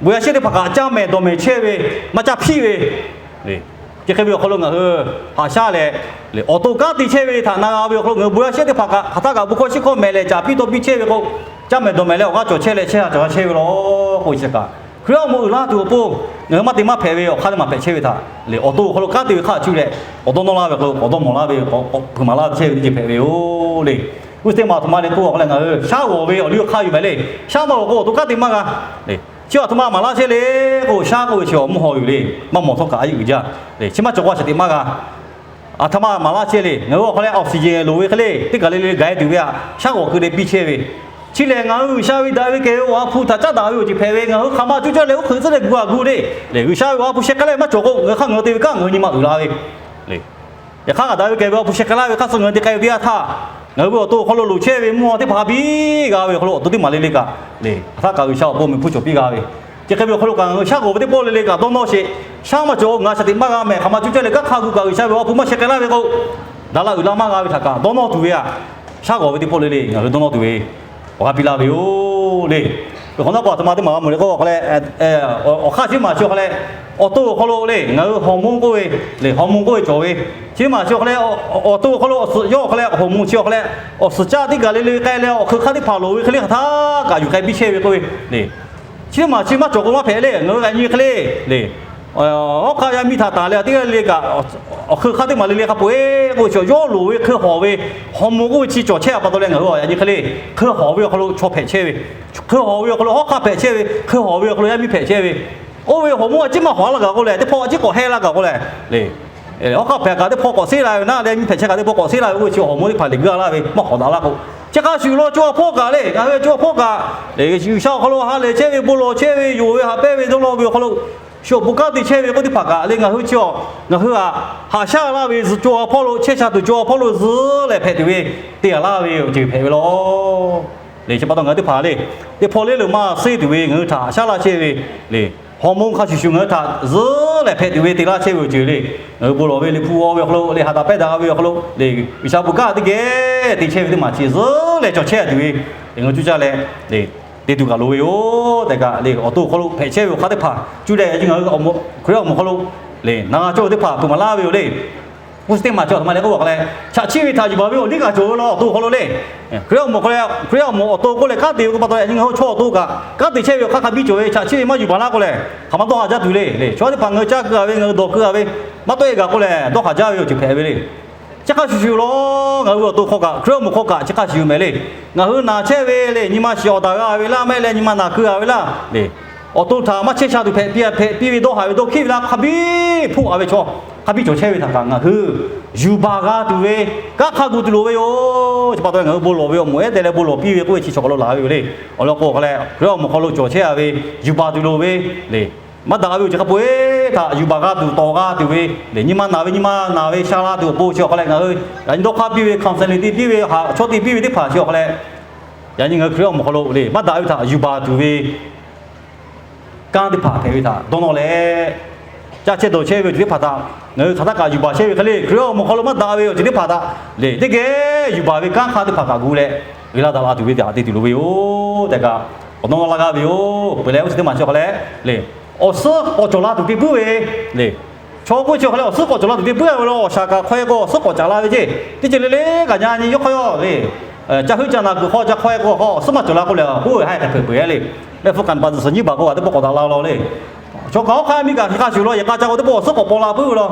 bon yaˇ shehˆ teˇ hpaˍ kaꞈ caˇ mehˍ dawˬ mehˍ chehˇ ve, maˇ caˇ hpiˆ ve, chi hk'e ve awˬ hk'aw lo ngaˬ hui haꞈ shaˉ leh, awˬ to kanˉ te chehˇ ve htaꞈ na g'a ve awˬ hk'aw lo ngaˬ hui bon yaˇ shehˆ teˇ hpaˍ kaꞈ hk'aˬ htaˇ kaꞈ bon hkawˇ shiˉ hkawˇ mehˍ leh caˍ piˇ taw piˇ chehˇ ve k'o, caˇ mehˍ dawˬ mehˍ leh awˬ g'aˇ cawˬ chehˇ leh chehˇ a cawˬ a chehˇ ve law k'o, chi kaꞈ Hkriꞈ yaˇ awˬ moˍ uiˍ la tuˬ awˬ pon ngaˬ hui maˇ te maˇ hpehꞈ ve awˬ hk'aˇ teˇ maˬ hpehꞈ chehˇ ve htaꞈ le, awˬ to awˬ hk'aw lo kanˉ te ve hk'aˇ cuˇ leh awˬ dawˇ nawˇ laˇ ve k'o, awˬ dawˇ mawˬ laˇ ve, peuˬ maˍ laˇ chehˇ ve teˇ ceuˬ hpehꞈ ve yoˬ le. Oˇ suh teˇ maˬ aˬ htoꞈ ma le k'oˆ k'o leh, ngaˬ hui shaˉ g'awˬ ve awˬ liˇ awˬ hk'aˇ yuˬ mehˍ le. Shaˉ maˇ g'awˬ k'o awˬ to kanˉ te maˇ g'a le. Chi aˬ htoꞈ ma maˍ laˇ chehˇ le k'o, shaˉ k'oˆ ve chi awˬ mvuhˇ haw yuˬ le, maˇ mawˬ htawˇ kaꞈ a yeˇ uiˍ jaˇ le. Chi maˇ cawˬ k'o a shaꞈ teꞈ maˇ g'a. Aˬ htoꞈ ma maˍ laˇ chehˇ le, ngaˬ hui awˬ hk'aw leh oxygen loˍ ve hk'e le, teˇ kaˬ le le gaˬ e tuˬ ve aꞈ, shaˉ g'awˬ keu leh piˇ chehˇ ve. Chi lehˬ, ngaˬ hui G'uiˬsha ve daꞈ ve kehˬ ve Awˬ ha hpu htaꞈ caˉ daꞈ ve awˬ ceuˬ hpehꞈ ve, ngaˬ hui hk'aˬ ma cuˇ caˇ leh oˇ hk'e tcuhˉ leh gu a gu le. Lehˬ, G'uiˬsha ve Awˬ ha hpu sheh k'ai leh maˇ cawˬ k'o, ngaˬ hui hk'a ngaˬ hui te ve kanˉ ngaˬ hui nyi ma uiˍ la ve le. Yaꞈ hk'aˇ, kaꞈ daꞈ ve kehˬ ve Awˬ ha hpu sheh k'ai laˇ ve hk'aˇ suh ngaˬ hui te k'ai ve teˇ yanˇ htaˇ, ngaˬ hui ve awˬ to awˬ hk'aw lo loˍ chehˇ ve mvuhˇ haw teˇ hpaˍ biˇ g'a ve awˬ hk'aw lo, awˬ to teˇ maˬ le le kaꞈ le, hk'aˬ htaˇ kaꞈ G'uiˬsha awˬ pon mehˍ hpfuhˇ cawˬ piˇ g'a ve. Chi hk'e ve awˬ hk'aw lo kaꞈ, ngaˬ hui shaˉ g'awˬ ve teˇ pawˆ le le kaꞈ dawˇ nawˇ sheˍ. Shaˉ maˇ cawˬ, ngaˬ shaꞈ teꞈ maˇ g'a mehˍ, hk'aˬ ma cuˇ caˇ leh kanˉ hk'a gu kaꞈ G'uiˬsha ve Awˬ ha hpu maˇ sheh k'ai laˇ ve k'o, daꞈ la uiˍ la maˇ g'a ve htaꞈ kaꞈ dawˇ nawˇ tuˬ ve aꞈ, shaˉ g'awˬ ve teˇ pawˆ le le ngaˬ hui dawˇ nawˇ tuˬ ve awˬ g'aˇ piˇ laˇ ve yoˬ le. Hk'awꞈ nawˉ k'o, aˬ htoꞈ ma teˇ maˬ g'a mawˬ le k'o, awˬ hk'aˇ chi maˬ chi awˬ hk'aw leh, awˬ to awˬ hk'aw lo le, ngaˬ hui hawˍ mvuhˇ k'oˆ ve le, hawˍ mvuhˇ k'oˆ ve cawˬ ve. Chi maˬ chi awˬ hk'aw leh, awˬ to awˬ hk'aw lo awˬ suhˍ yawˇ awˬ hk'aw leh hawˍ mvuhˇ chi awˬ hk'aw leh, awˬ suhˍ caˇ teˇ gaˬ le le k'ai leh awˬ hk'eun hk'aˇ teˇ hpaˍ loˍ ve hk'e le hk'aˬ htaˇ kaꞈ yuˬ k'ai piˇ chehˇ ve k'oˆ ve le. Chi teˇ maˬ chi maˇ cawˬ k'o maˇ hpehꞈ le, ngaˬ hui a nyi hk'e le le, hawˉ hk'aˇ yaˇ miˇ htaꞈ taˍ leh teˇ g'aˇ le le kaꞈ, awˬ hk'eun hk'aˇ teˇ maˬ le le hk'a peu-eˬ k'oˆ ve chi yawˇ loˍ ve hk'eun hawˍ ve, hawˍ mvuhˇ k'oˆ ve chi cawˬ chehˇ a pa taw leh ngaˬ hui a nyi hk'e le, hk'eun hawˍ ve awˬ hk'aw lo chaw hpehꞈ chehˇ ve, hk'eun hawˍ ve awˬ hk'aw lo hawˉ hk'aˇ hpehꞈ chehˇ ve, hk'eun hawˍ ve awˬ hk'aw lo yaˇ miˇ hpehꞈ chehˇ ve. Oˇ ve hawˍ mvuhˇ a ciˉ maˇ hawˍ laˇ gaˬ k'oˆ leh, teˇ hpawˇ a ciˉ k'awꞈ hehˇ laˇ gaˬ k'oˆ leh le, hawˉ hk'aˇ hpehꞈ kaꞈ teˇ hpawˇ k'awꞈ seˉ la ve naˉ, yaˇ miˇ hpehꞈ chehˇ kaꞈ teˇ hpawˇ k'awꞈ seˉ la ve k'oˆ ve chi hawˍ mvuhˇ teˇ hpaˍ le guˇ a laˇ ve maˇ hawˍ daꞈ laˇ k'o, chi hk'a shuˍ lo co a hpawˇ kaꞈ le, ngaˬ hui co a hpawˇ kaꞈ le, G'uiˬsha awˬ hk'aw lo ha lehˬ chehˇ ve, bon lawˬ chehˇ ve, yonˍ ve haꞈ pehnˇ ve dawˇ law ve awˬ hk'aw lo, shu awˬ bon kanˉ te chehˇ ve k'oˆ teˇ hpaˍ kaꞈ le, ngaˬ hui chi a, ngaˬ hui aꞈ haꞈ shaˉ laˇ ve zuhꞈ co a hpawˇ lo chehˇ sha tuˬ co a hpawˇ lo zuhꞈ lehˬ hpehꞈ tuˬ ve te a laˇ ve awˬ ceuˬ hpehꞈ ve law. Le chi pa taw ngaˬ hui teˇ hpaˍ le, teˇ hpawˇ le le maˇ seˉ tuˬ ve ngaˬ hui htaꞈ haꞈ shaˉ laˇ chehˇ ve le, hawˍ mvuhˇ hk'a shuˍ shuˍ ngaˬ hui htaꞈ zuhꞈ lehˬ hpehꞈ tuˬ ve te laˇ chehˇ ve awˬ ceuˬ le, ngaˬ hui bon lawˬ ve le hpu g'aw ve awˬ hk'aw lo le, ha daꞈ pehˇ daꞈ ve awˬ hk'aw lo le, G'uiˬsha bon kanˉ teˇ geh te chehˇ ve teˇ maˬ chi zuhꞈ lehˬ cawˬ chehˇ tuˬ ve, ngaˬ hui cuˇ caˇ leh le, te tuˬ kaꞈ loˍ ve yoˬ tehꞈ kaꞈ le, awˬ to awˬ hk'aw lo hpehꞈ chehˇ ve awˬ hk'aˇ teˇ hpaˍ cuˇ leh ngaˬ hui Hkriꞈ yaˇ awˬ moˍ hk'aw lo le, na g'a cawˇ ve teˇ hpaˍ hpeuꞈ maˍ laˇ ve yoˬ le. Oˇ chi teˇ maˬ chi aˬ htoꞈ ma le k'oˆ ve k'o le, chaꞈ chiˆ ve htaꞈ yuˬ baˬ ve awˬ liˇ kaꞈ cawˬ ve law, awˬ to awˬ hk'aw lo le. Hkriꞈ yaˇ awˬ moˍ hk'aw leh, Hkriꞈ yaˇ awˬ moˍ awˬ to k'oˆ leh kanˉ te ve k'o pa taw, yaꞈ nyi ngaˬ hui chaw awˬ to kaꞈ kanˉ te chehˇ ve awˬ hk'aˇ hk'a biˇ cawˬ ve, chaꞈ chiˆ ve maˇ yuˬ baˬ laˇ k'o lehˬ, hk'aˬ ma dawˇ haˍ jaˇ tuˬ le le. Chaw teˇ hpaˍ ngaˬ hui caˇ keu a ve, ngaˬ hui dawˬ keu a ve, maˇ tawˆ e gaˬ k'o lehˬ dawˇ haˍ jaˇ ve awˬ ceuˬ hpehꞈ ve le. Chi hk'a shuˍ shuˍ law, ngaˬ hui awˬ to hk'aw kaꞈ, Hkriꞈ yaˇ awˬ moˍ hk'aw kaꞈ chi hk'a shuˍ shuˍ mehˍ le. Ngaˬ hui naˬ chehˇ ve le, nyi ma shiˍ awˬ daꞈ g'a ve laˇ, maˇ heˆ leh nyi ma naˬ keu a ve laˇ le, awˬ to htaꞈ maˇ chehˇ sha tuˬ hpehꞈ piˇ, hpehꞈ piˇ ve dawˇ haˍ ve dawˇ hkiˉ ve laˇ, hk'a biˇ hpoˆ a ve chaw, hk'a biˇ cawˬ chehˇ ve htaꞈ kaꞈ ngaˬ hui yuˬ baˬ g'a tuˬ ve kanˉ hk'a gu tuˬ loˍ ve yoˬ. Chi pa taw ngaˬ hui bon lawˬ ve awˬ moˍ ehˉ te leh bon lawˬ piˇ ve k'oˆ ve chi chaw hk'aw lo laˬ ve yoˬ le. Awˬ lawn k'o hk'a leh, Hkriꞈ yaˇ awˬ moˍ hk'aw lo cawˬ chehˇ a ve yuˬ baˬ tuˬ loˍ ve le, maˇ daꞈ ve awˬ ceuˬ hk'a peu-eˬ htaꞈ yuˬ baˬ g'a tuˬ tawˍ g'a tuˬ ve le, nyi ma naˬ ve nyi ma naˬ ve sha la tuˬ awˬ pon chi awˬ hk'aw leh ngaˬ hui yaꞈ nyi dawˇ hk'aˇ piˇ ve, counseling te piˇ ve, ha chawˇ te piˇ ve teˇ hpaˍ chi awˬ hk'aw leh, yaꞈ nyi ngaˬ hui Hkriꞈ yaˇ awˬ moˍ hk'aw lo le, maˇ daꞈ ve htaꞈ yuˬ baˬ tuˬ ve kanˉ teˇ hpaˍ hpehꞈ ve htaꞈ dawˇ nawˇ leh, caˇ chehˇ dawˬ chehˇ ve awˬ ceuˬ teˇ hpaˍ htaꞈ ngaˬ hui hk'aˬ htaˇ kaꞈ yuˬ baˬ chehˇ ve hk'e le, Hkriꞈ yaˇ awˬ moˍ hk'aw lo maˇ daꞈ ve awˬ ceuˬ teˇ hpaˍ htaꞈ le, teˇ geh yuˬ baˬ ve kanˉ hk'aˇ teˇ hpaˍ kaꞈ gu leh, g'uiˬ la daꞈ la tuˬ ve htaꞈ te tuˬ loˍ ve yoˬ tehꞈ kaꞈ, awˬ nawˇ nawˇ laˇ g'aˇ ve yoˬ. Peuˬ leh oˇ chi teˇ maˬ chi awˬ hk'aw leh le, awˬ suhˉ k'awꞈ cawˬ la tuˬ te puiˉ ve le, chaw k'oˆ ve chi awˬ hk'aw leh awˬ suhˉ k'awꞈ cawˬ la tuˬ te puiˉ ve law, awˬ shaˍ kaꞈ hk'aw e k'o awˬ suhˉ k'awꞈ caˍ la ve ceˇ. Teˇ ceuˬ le le kaꞈ nyi a nyi yawˇ hk'aw yaw le, ca heuˆ ca naˬ kuiˬ hk'aw ca hk'aw e k'o hk'aw awˬ suhˉ maˇ cawˬ la k'o lehˬ, hoˉ ve ha hk'e hpeuꞈ peuˬ e le. Mehˆ hpfuhˇ kaꞈ baˬ zuhˬ suhˍ nyiˉ baˬ k'o kaꞈ teˇ pawˆ k'awꞈ daꞈ la law le. Chaw kaꞈ hawˉ hk'aˇ miˇ kaꞈ hk'a shuˍ law, yehˬ k'a ca k'o teˇ pawˆ awˬ suhˉ k'awꞈ paw la puiˉ ve law.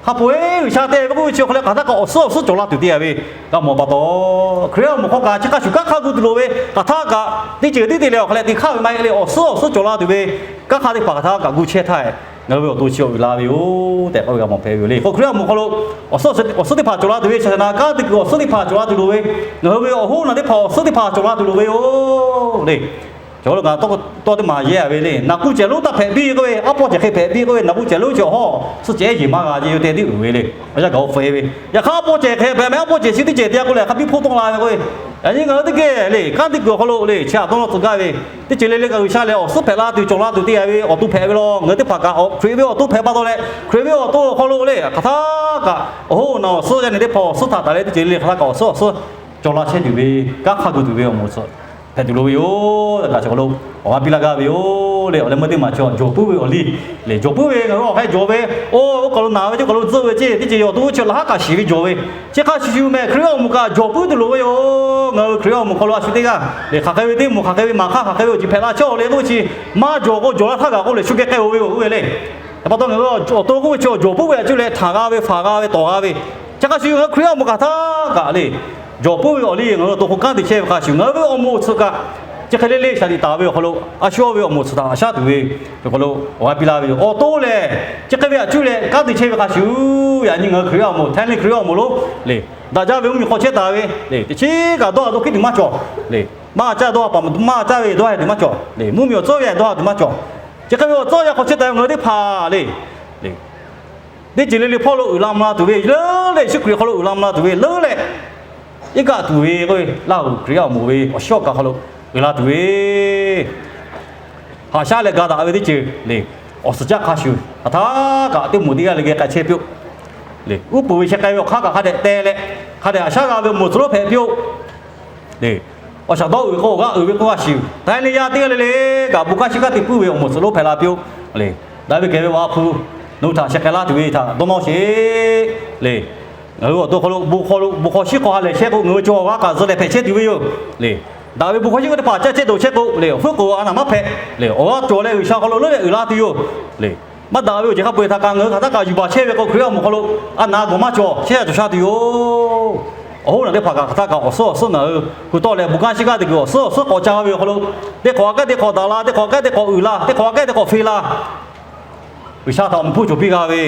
Hk'a peu-eˬ G'uiˬsha te ve k'oˆ ve chi awˬ hk'aw leh hk'aˬ htaˇ kaꞈ awˬ suhˉ awˬ suhˉ cawˬ la tuˬ te a ve, g'a mawˬ pa taw, Hkriꞈ yaˇ awˬ moˍ hk'aw kaꞈ chi hk'a shuˍ kanˉ hk'aˇ gu tuˬ loˍ ve, hk'aˬ htaˇ kaꞈ teˇ ceuˬ tiˉ te leh awˬ hk'aw leh te hk'aˇ ve maˇ heˆ le, awˬ suhˉ awˬ suhˉ cawˬ la tuˬ ve kanˉ hk'aˇ teˇ hpaˍ hk'aˬ htaˇ kaꞈ gu chehˇ htaˇ, ngaˬ hui ve awˬ to chi awˬ uiˍ la ve yoˬ tehꞈ k'oˆ ve g'a mawˬ hpehꞈ ve yoˬ le. Hk'o Hkriꞈ yaˇ awˬ moˍ hk'aw lo awˬ suhˉ awˬ suhˉ teˇ hpaˍ cawˬ la tuˬ ve, shaˍ shaˍ naˍ kanˉ te kuiˬ awˬ suhˉ teˇ hpaˍ cawˬ la tuˬ loˍ ve, ngaˬ hui ve awˬ hoˉ naˬ teˇ hpaˍ awˬ suhˉ teˇ hpaˍ cawˬ la tuˬ loˍ ve yoˬ le. Chaw lo kaꞈ tawˇ teˇ maˬ yehˇ a ve le, naˍ kuˇ cehˬ lonˉ taˇ hpehꞈ piˇ k'oˆ ve, aˉ pawˇ cehˬ hk'e hpehꞈ piˇ k'oˆ ve, naˍ kuˇ cehˬ lonˉ chi awˬ hawˉ suhˆ cehˬ yeˬ maˇ g'a ce yoˬ tehꞈ tiˉ uiˍ ve le. Awˬ yanˇ gaˬ awˬ feu ve, yaꞈ hk'aˇ aˉ pawˇ cehˬ hk'e hpehꞈ meh, aˉ pawˇ cehˬ chi teˇ cehˬ te a k'oˆ lehˬ hk'a biˇ hpoˆ tawˆ la ve k'oˆ ve, yaꞈ nyi ngaˬ hui teˇ geh le kanˉ te kuiˬ awˬ hk'aw lo le chi aꞈ dawˇ nawˇ tcuh gaˇ ve, teˇ ceuˬ le le kaꞈ G'uiˬsha lehˬ awˬ suhˉ hpehꞈ la tuˬ cawˬ la tuˬ te a ve awˬ to hpehꞈ ve law. Ngaˬ hui teˇ hpaˍ kaꞈ Hkriꞈ ve awˬ to hpehꞈ pa taw leh, Hkriꞈ ve awˬ to awˬ hk'aw lo le hk'aˬ htaˇ kaꞈ awˬ hoˉ naˬ awˬ suhˉ yaˇ nehˬ teˇ hpaˍ awˬ suhˉ htaꞈ taˍ leh teˇ ceuˬ le le hk'aˬ htaˇ kaꞈ awˬ suhˉ awˬ suhˉ cawˬ la chehˇ tuˬ ve, kanˉ hk'aˇ gu tuˬ ve awˬ moˍ tcuhꞈ hpehꞈ tuˬ loˍ ve yoˬ tehꞈ kaꞈ chi hk'aw lo awˬ g'aˇ piˇ laˇ gaˇ ve yoˬ le. Awˬ leh meuˇ teˇ maˬ chi jawˬ puiˉ ve awˬ liˇ le, jawˬ puiˉ ve ngaˬ hui awˬ hk'aw jawˬ ve, oˇ oˇ kaˬ lo naˬ ve, oˇ kaˬ lo tzuhˆ ve ceˇ, teˇ ceuˬ awˬ to chi laˬ haˉ kaꞈ shiˍ ve jawˬ ve, chi hk'a shuˍ shuˍ meh Hkriꞈ yaˇ awˬ moˍ kaꞈ jawˬ puiˉ tuˬ loˍ ve yoˬ. Ngaˬ hui Hkriꞈ yaˇ awˬ moˍ hk'aw lo a shu teˇ g'aˇ le hk'aˬ hk'e ve teˇ moˍ hk'aˬ hk'e ve maˍ hk'aˇ hk'aˬ hk'e ve awˬ ceuˬ hpehꞈ la chehˇ le k'oˆ ve chi, maˇ jawˬ k'o jawˬ la htaˇ gaˬ k'oˆ lehˬ shu geh k'ai-o ve yoˬ k'oˆ ve le. Hk'e pa taw ngaˬ hui awˬ to k'oˆ ve chi jawˬ puiˉ ve a cuˇ leh htanˍ g'a ve, faˍ g'a ve, tawˍ g'a ve, chi hk'a shuˍ ngaˬ hui Hkriꞈ yaˇ awˬ moˍ kaꞈ htaˇ kaꞈ le jawˬ puiˉ ve awˬ liˇ ngaˬ hui awˬ to hk'aw kanˉ te chehˇ ve hk'a shuˍ ngaˬ hui ve awˬ moˍ awˬ tcuhꞈ kaꞈ Chi hk'e le le shaˍ tiꞈ taˍ ve awˬ hk'aw lo a shu ve awˬ moˍ tsuhꞈ htaꞈ a shaˉ tuˬ ve awˬ hk'aw lo awˬ g'aˇ piˇ laˇ ve yoˬ. Awˬ to lehˬ, chi hk'e ve a cuˇ leh kanˉ te chehˇ ve hk'a shuˍ, yaꞈ nyi ngaˬ hui Hkriꞈ yaˇ awˬ moˍ, Htaiˇ leh Hkriꞈ yaˇ awˬ moˍ lo le, daꞈ jaˇ ve mvuhˇmiˬ hk'aw chehˇ taˍ ve le, teꞈ chiˉ kaꞈ dawˇ ha dawˇ hkiˉ tuˬ maˇ cawˬ le. Maˇ caˇ dawˇ ha paˍ maˇ caˇ ve dawˇ ha tuˬ maˇ cawˬ le. Mvuhˇmiˬ awˬ tcuhˉ ve dawˇ ha tuˬ maˇ cawˬ. Chi hk'e ve awˬ tcuhˉ ve hk'aw chehˇ taˍ ve ngaˬ hui teˇ hpaˍ le, teˇ ceuˬ le le hpawˇ lo uiˍ la mvuh la tuˬ ve leuˉ leh, Yeˍsuˆ Hkriꞈ hk'aw lo uiˍ la mvuh la tuˬ ve leuˉ leh, iˉ kaˆ tuˬ ve k'oˆ ve Laˇ huˍ Hkriꞈ yaˇ awˬ moˍ ve awˬ shiˉ awˬ kaˬ hk'aw lo uiˍ la tuˬ ve haꞈ shaˉ leh ga daꞈ ve teˇ ceuˬ le, awˬ suhˍ caˆ hk'a shuˍ hk'aˬ htaˇ kaꞈ teˇ moˍ teˇ g'aˇ le geh k'ai chehˇ piˇ-oˆ le. Uˉ peunˍ ve sheh k'ai ve awˬ hk'aˇ kaꞈ hk'a dehꞈ te leh, hk'a dehꞈ haꞈ shaˉ g'a ve awˬ moˍ tcuh lonˉ hpehꞈ piˇ-oˆ le. Awˬ shaˍ dawˇ uiˍ k'o awˬ g'aˇ uiˍ ve k'oˆ g'a shiˍ, Htaiˇ leh yaˇ teˇ g'aˇ le le kaꞈ bon kanˉ shiˉ kanˉ te puiˉ ve awˬ moˍ tcuh lonˉ hpehꞈ la piˇ-oˆ le. Daꞈ ve kehˬ ve awˬ ha hpu nawˬ hui htaꞈ sheh k'ai laˇ tuˬ ve htaꞈ dawˇ nawˇ sheˍ le. Ngaˬ hui awˬ to hk'aw lo bon hk'aw lo bon hk'aw shiˉ hk'aw ha lehˬ chehˇ k'o, ngaˬ hui cawˬ awˬ g'aˇ kaꞈ zuh leh hpehꞈ chehˇ tuˬ ve yoˬ le. Daꞈ ve bon hk'aw shiˉ hk'aw teˇ hpaˍ caˇ chehˇ toꞈ chehˇ k'o le, awˬ hpfuhˇ k'oˍ a naˍ maˇ hpehꞈ le, awˬ g'aˇ cawˬ leh G'uiˬsha hk'aw lo leuˉ leh uiˍ la tuˬ yoˬ le. Maˇ daꞈ ve awˬ ceuˬ hk'a peu-eˬ htaꞈ kaꞈ ngaˬ hui hk'aˬ htaˇ kaꞈ yuˬ baˬ chehˇ ve k'o, Hkriꞈ yaˇ awˬ moˍ hk'aw lo a naˍ gawˬ maˇ cawˬ chehˇ sha cawˬ sha tuˬ yoˬ. Awˬ hoˉ naˬ teˇ hpaˍ kaꞈ hk'aˬ htaˇ kaꞈ awˬ suhˉ awˬ suhˉ ngaˬ hui hui tawˆ leh bon kanˉ shiˉ kanˉ te kuiˬ awˬ suhˉ awˬ suhˉ k'awꞈ ca ve awˬ hk'aw lo, teˇ hk'awꞈ aꞈ kehˉ teˇ hk'awꞈ daꞈ la, teˇ hk'awꞈ aꞈ kehˉ teˇ hk'awꞈ uiˍ la, teˇ hk'awꞈ aꞈ kehˉ teˇ hk'awꞈ fe la, G'uiˬsha htaꞈ awˬ moˍ hpfuhˇ cawˬ piˇ g'a ve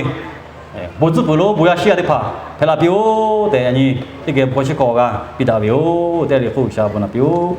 bon tcuhˉ peuˬ lo bon yaˇ shiˉ yaˇ teˇ hpaˍ hpehꞈ la piˇ-oˆ tehꞈ, yaꞈ nyi teˇ geh bon hk'aw shiˉ hk'aw g'a piˇ daꞈ ve yoˬ tehꞈ le k'oˆ G'uiˬsha bon naꞈ piˇ-oˆ.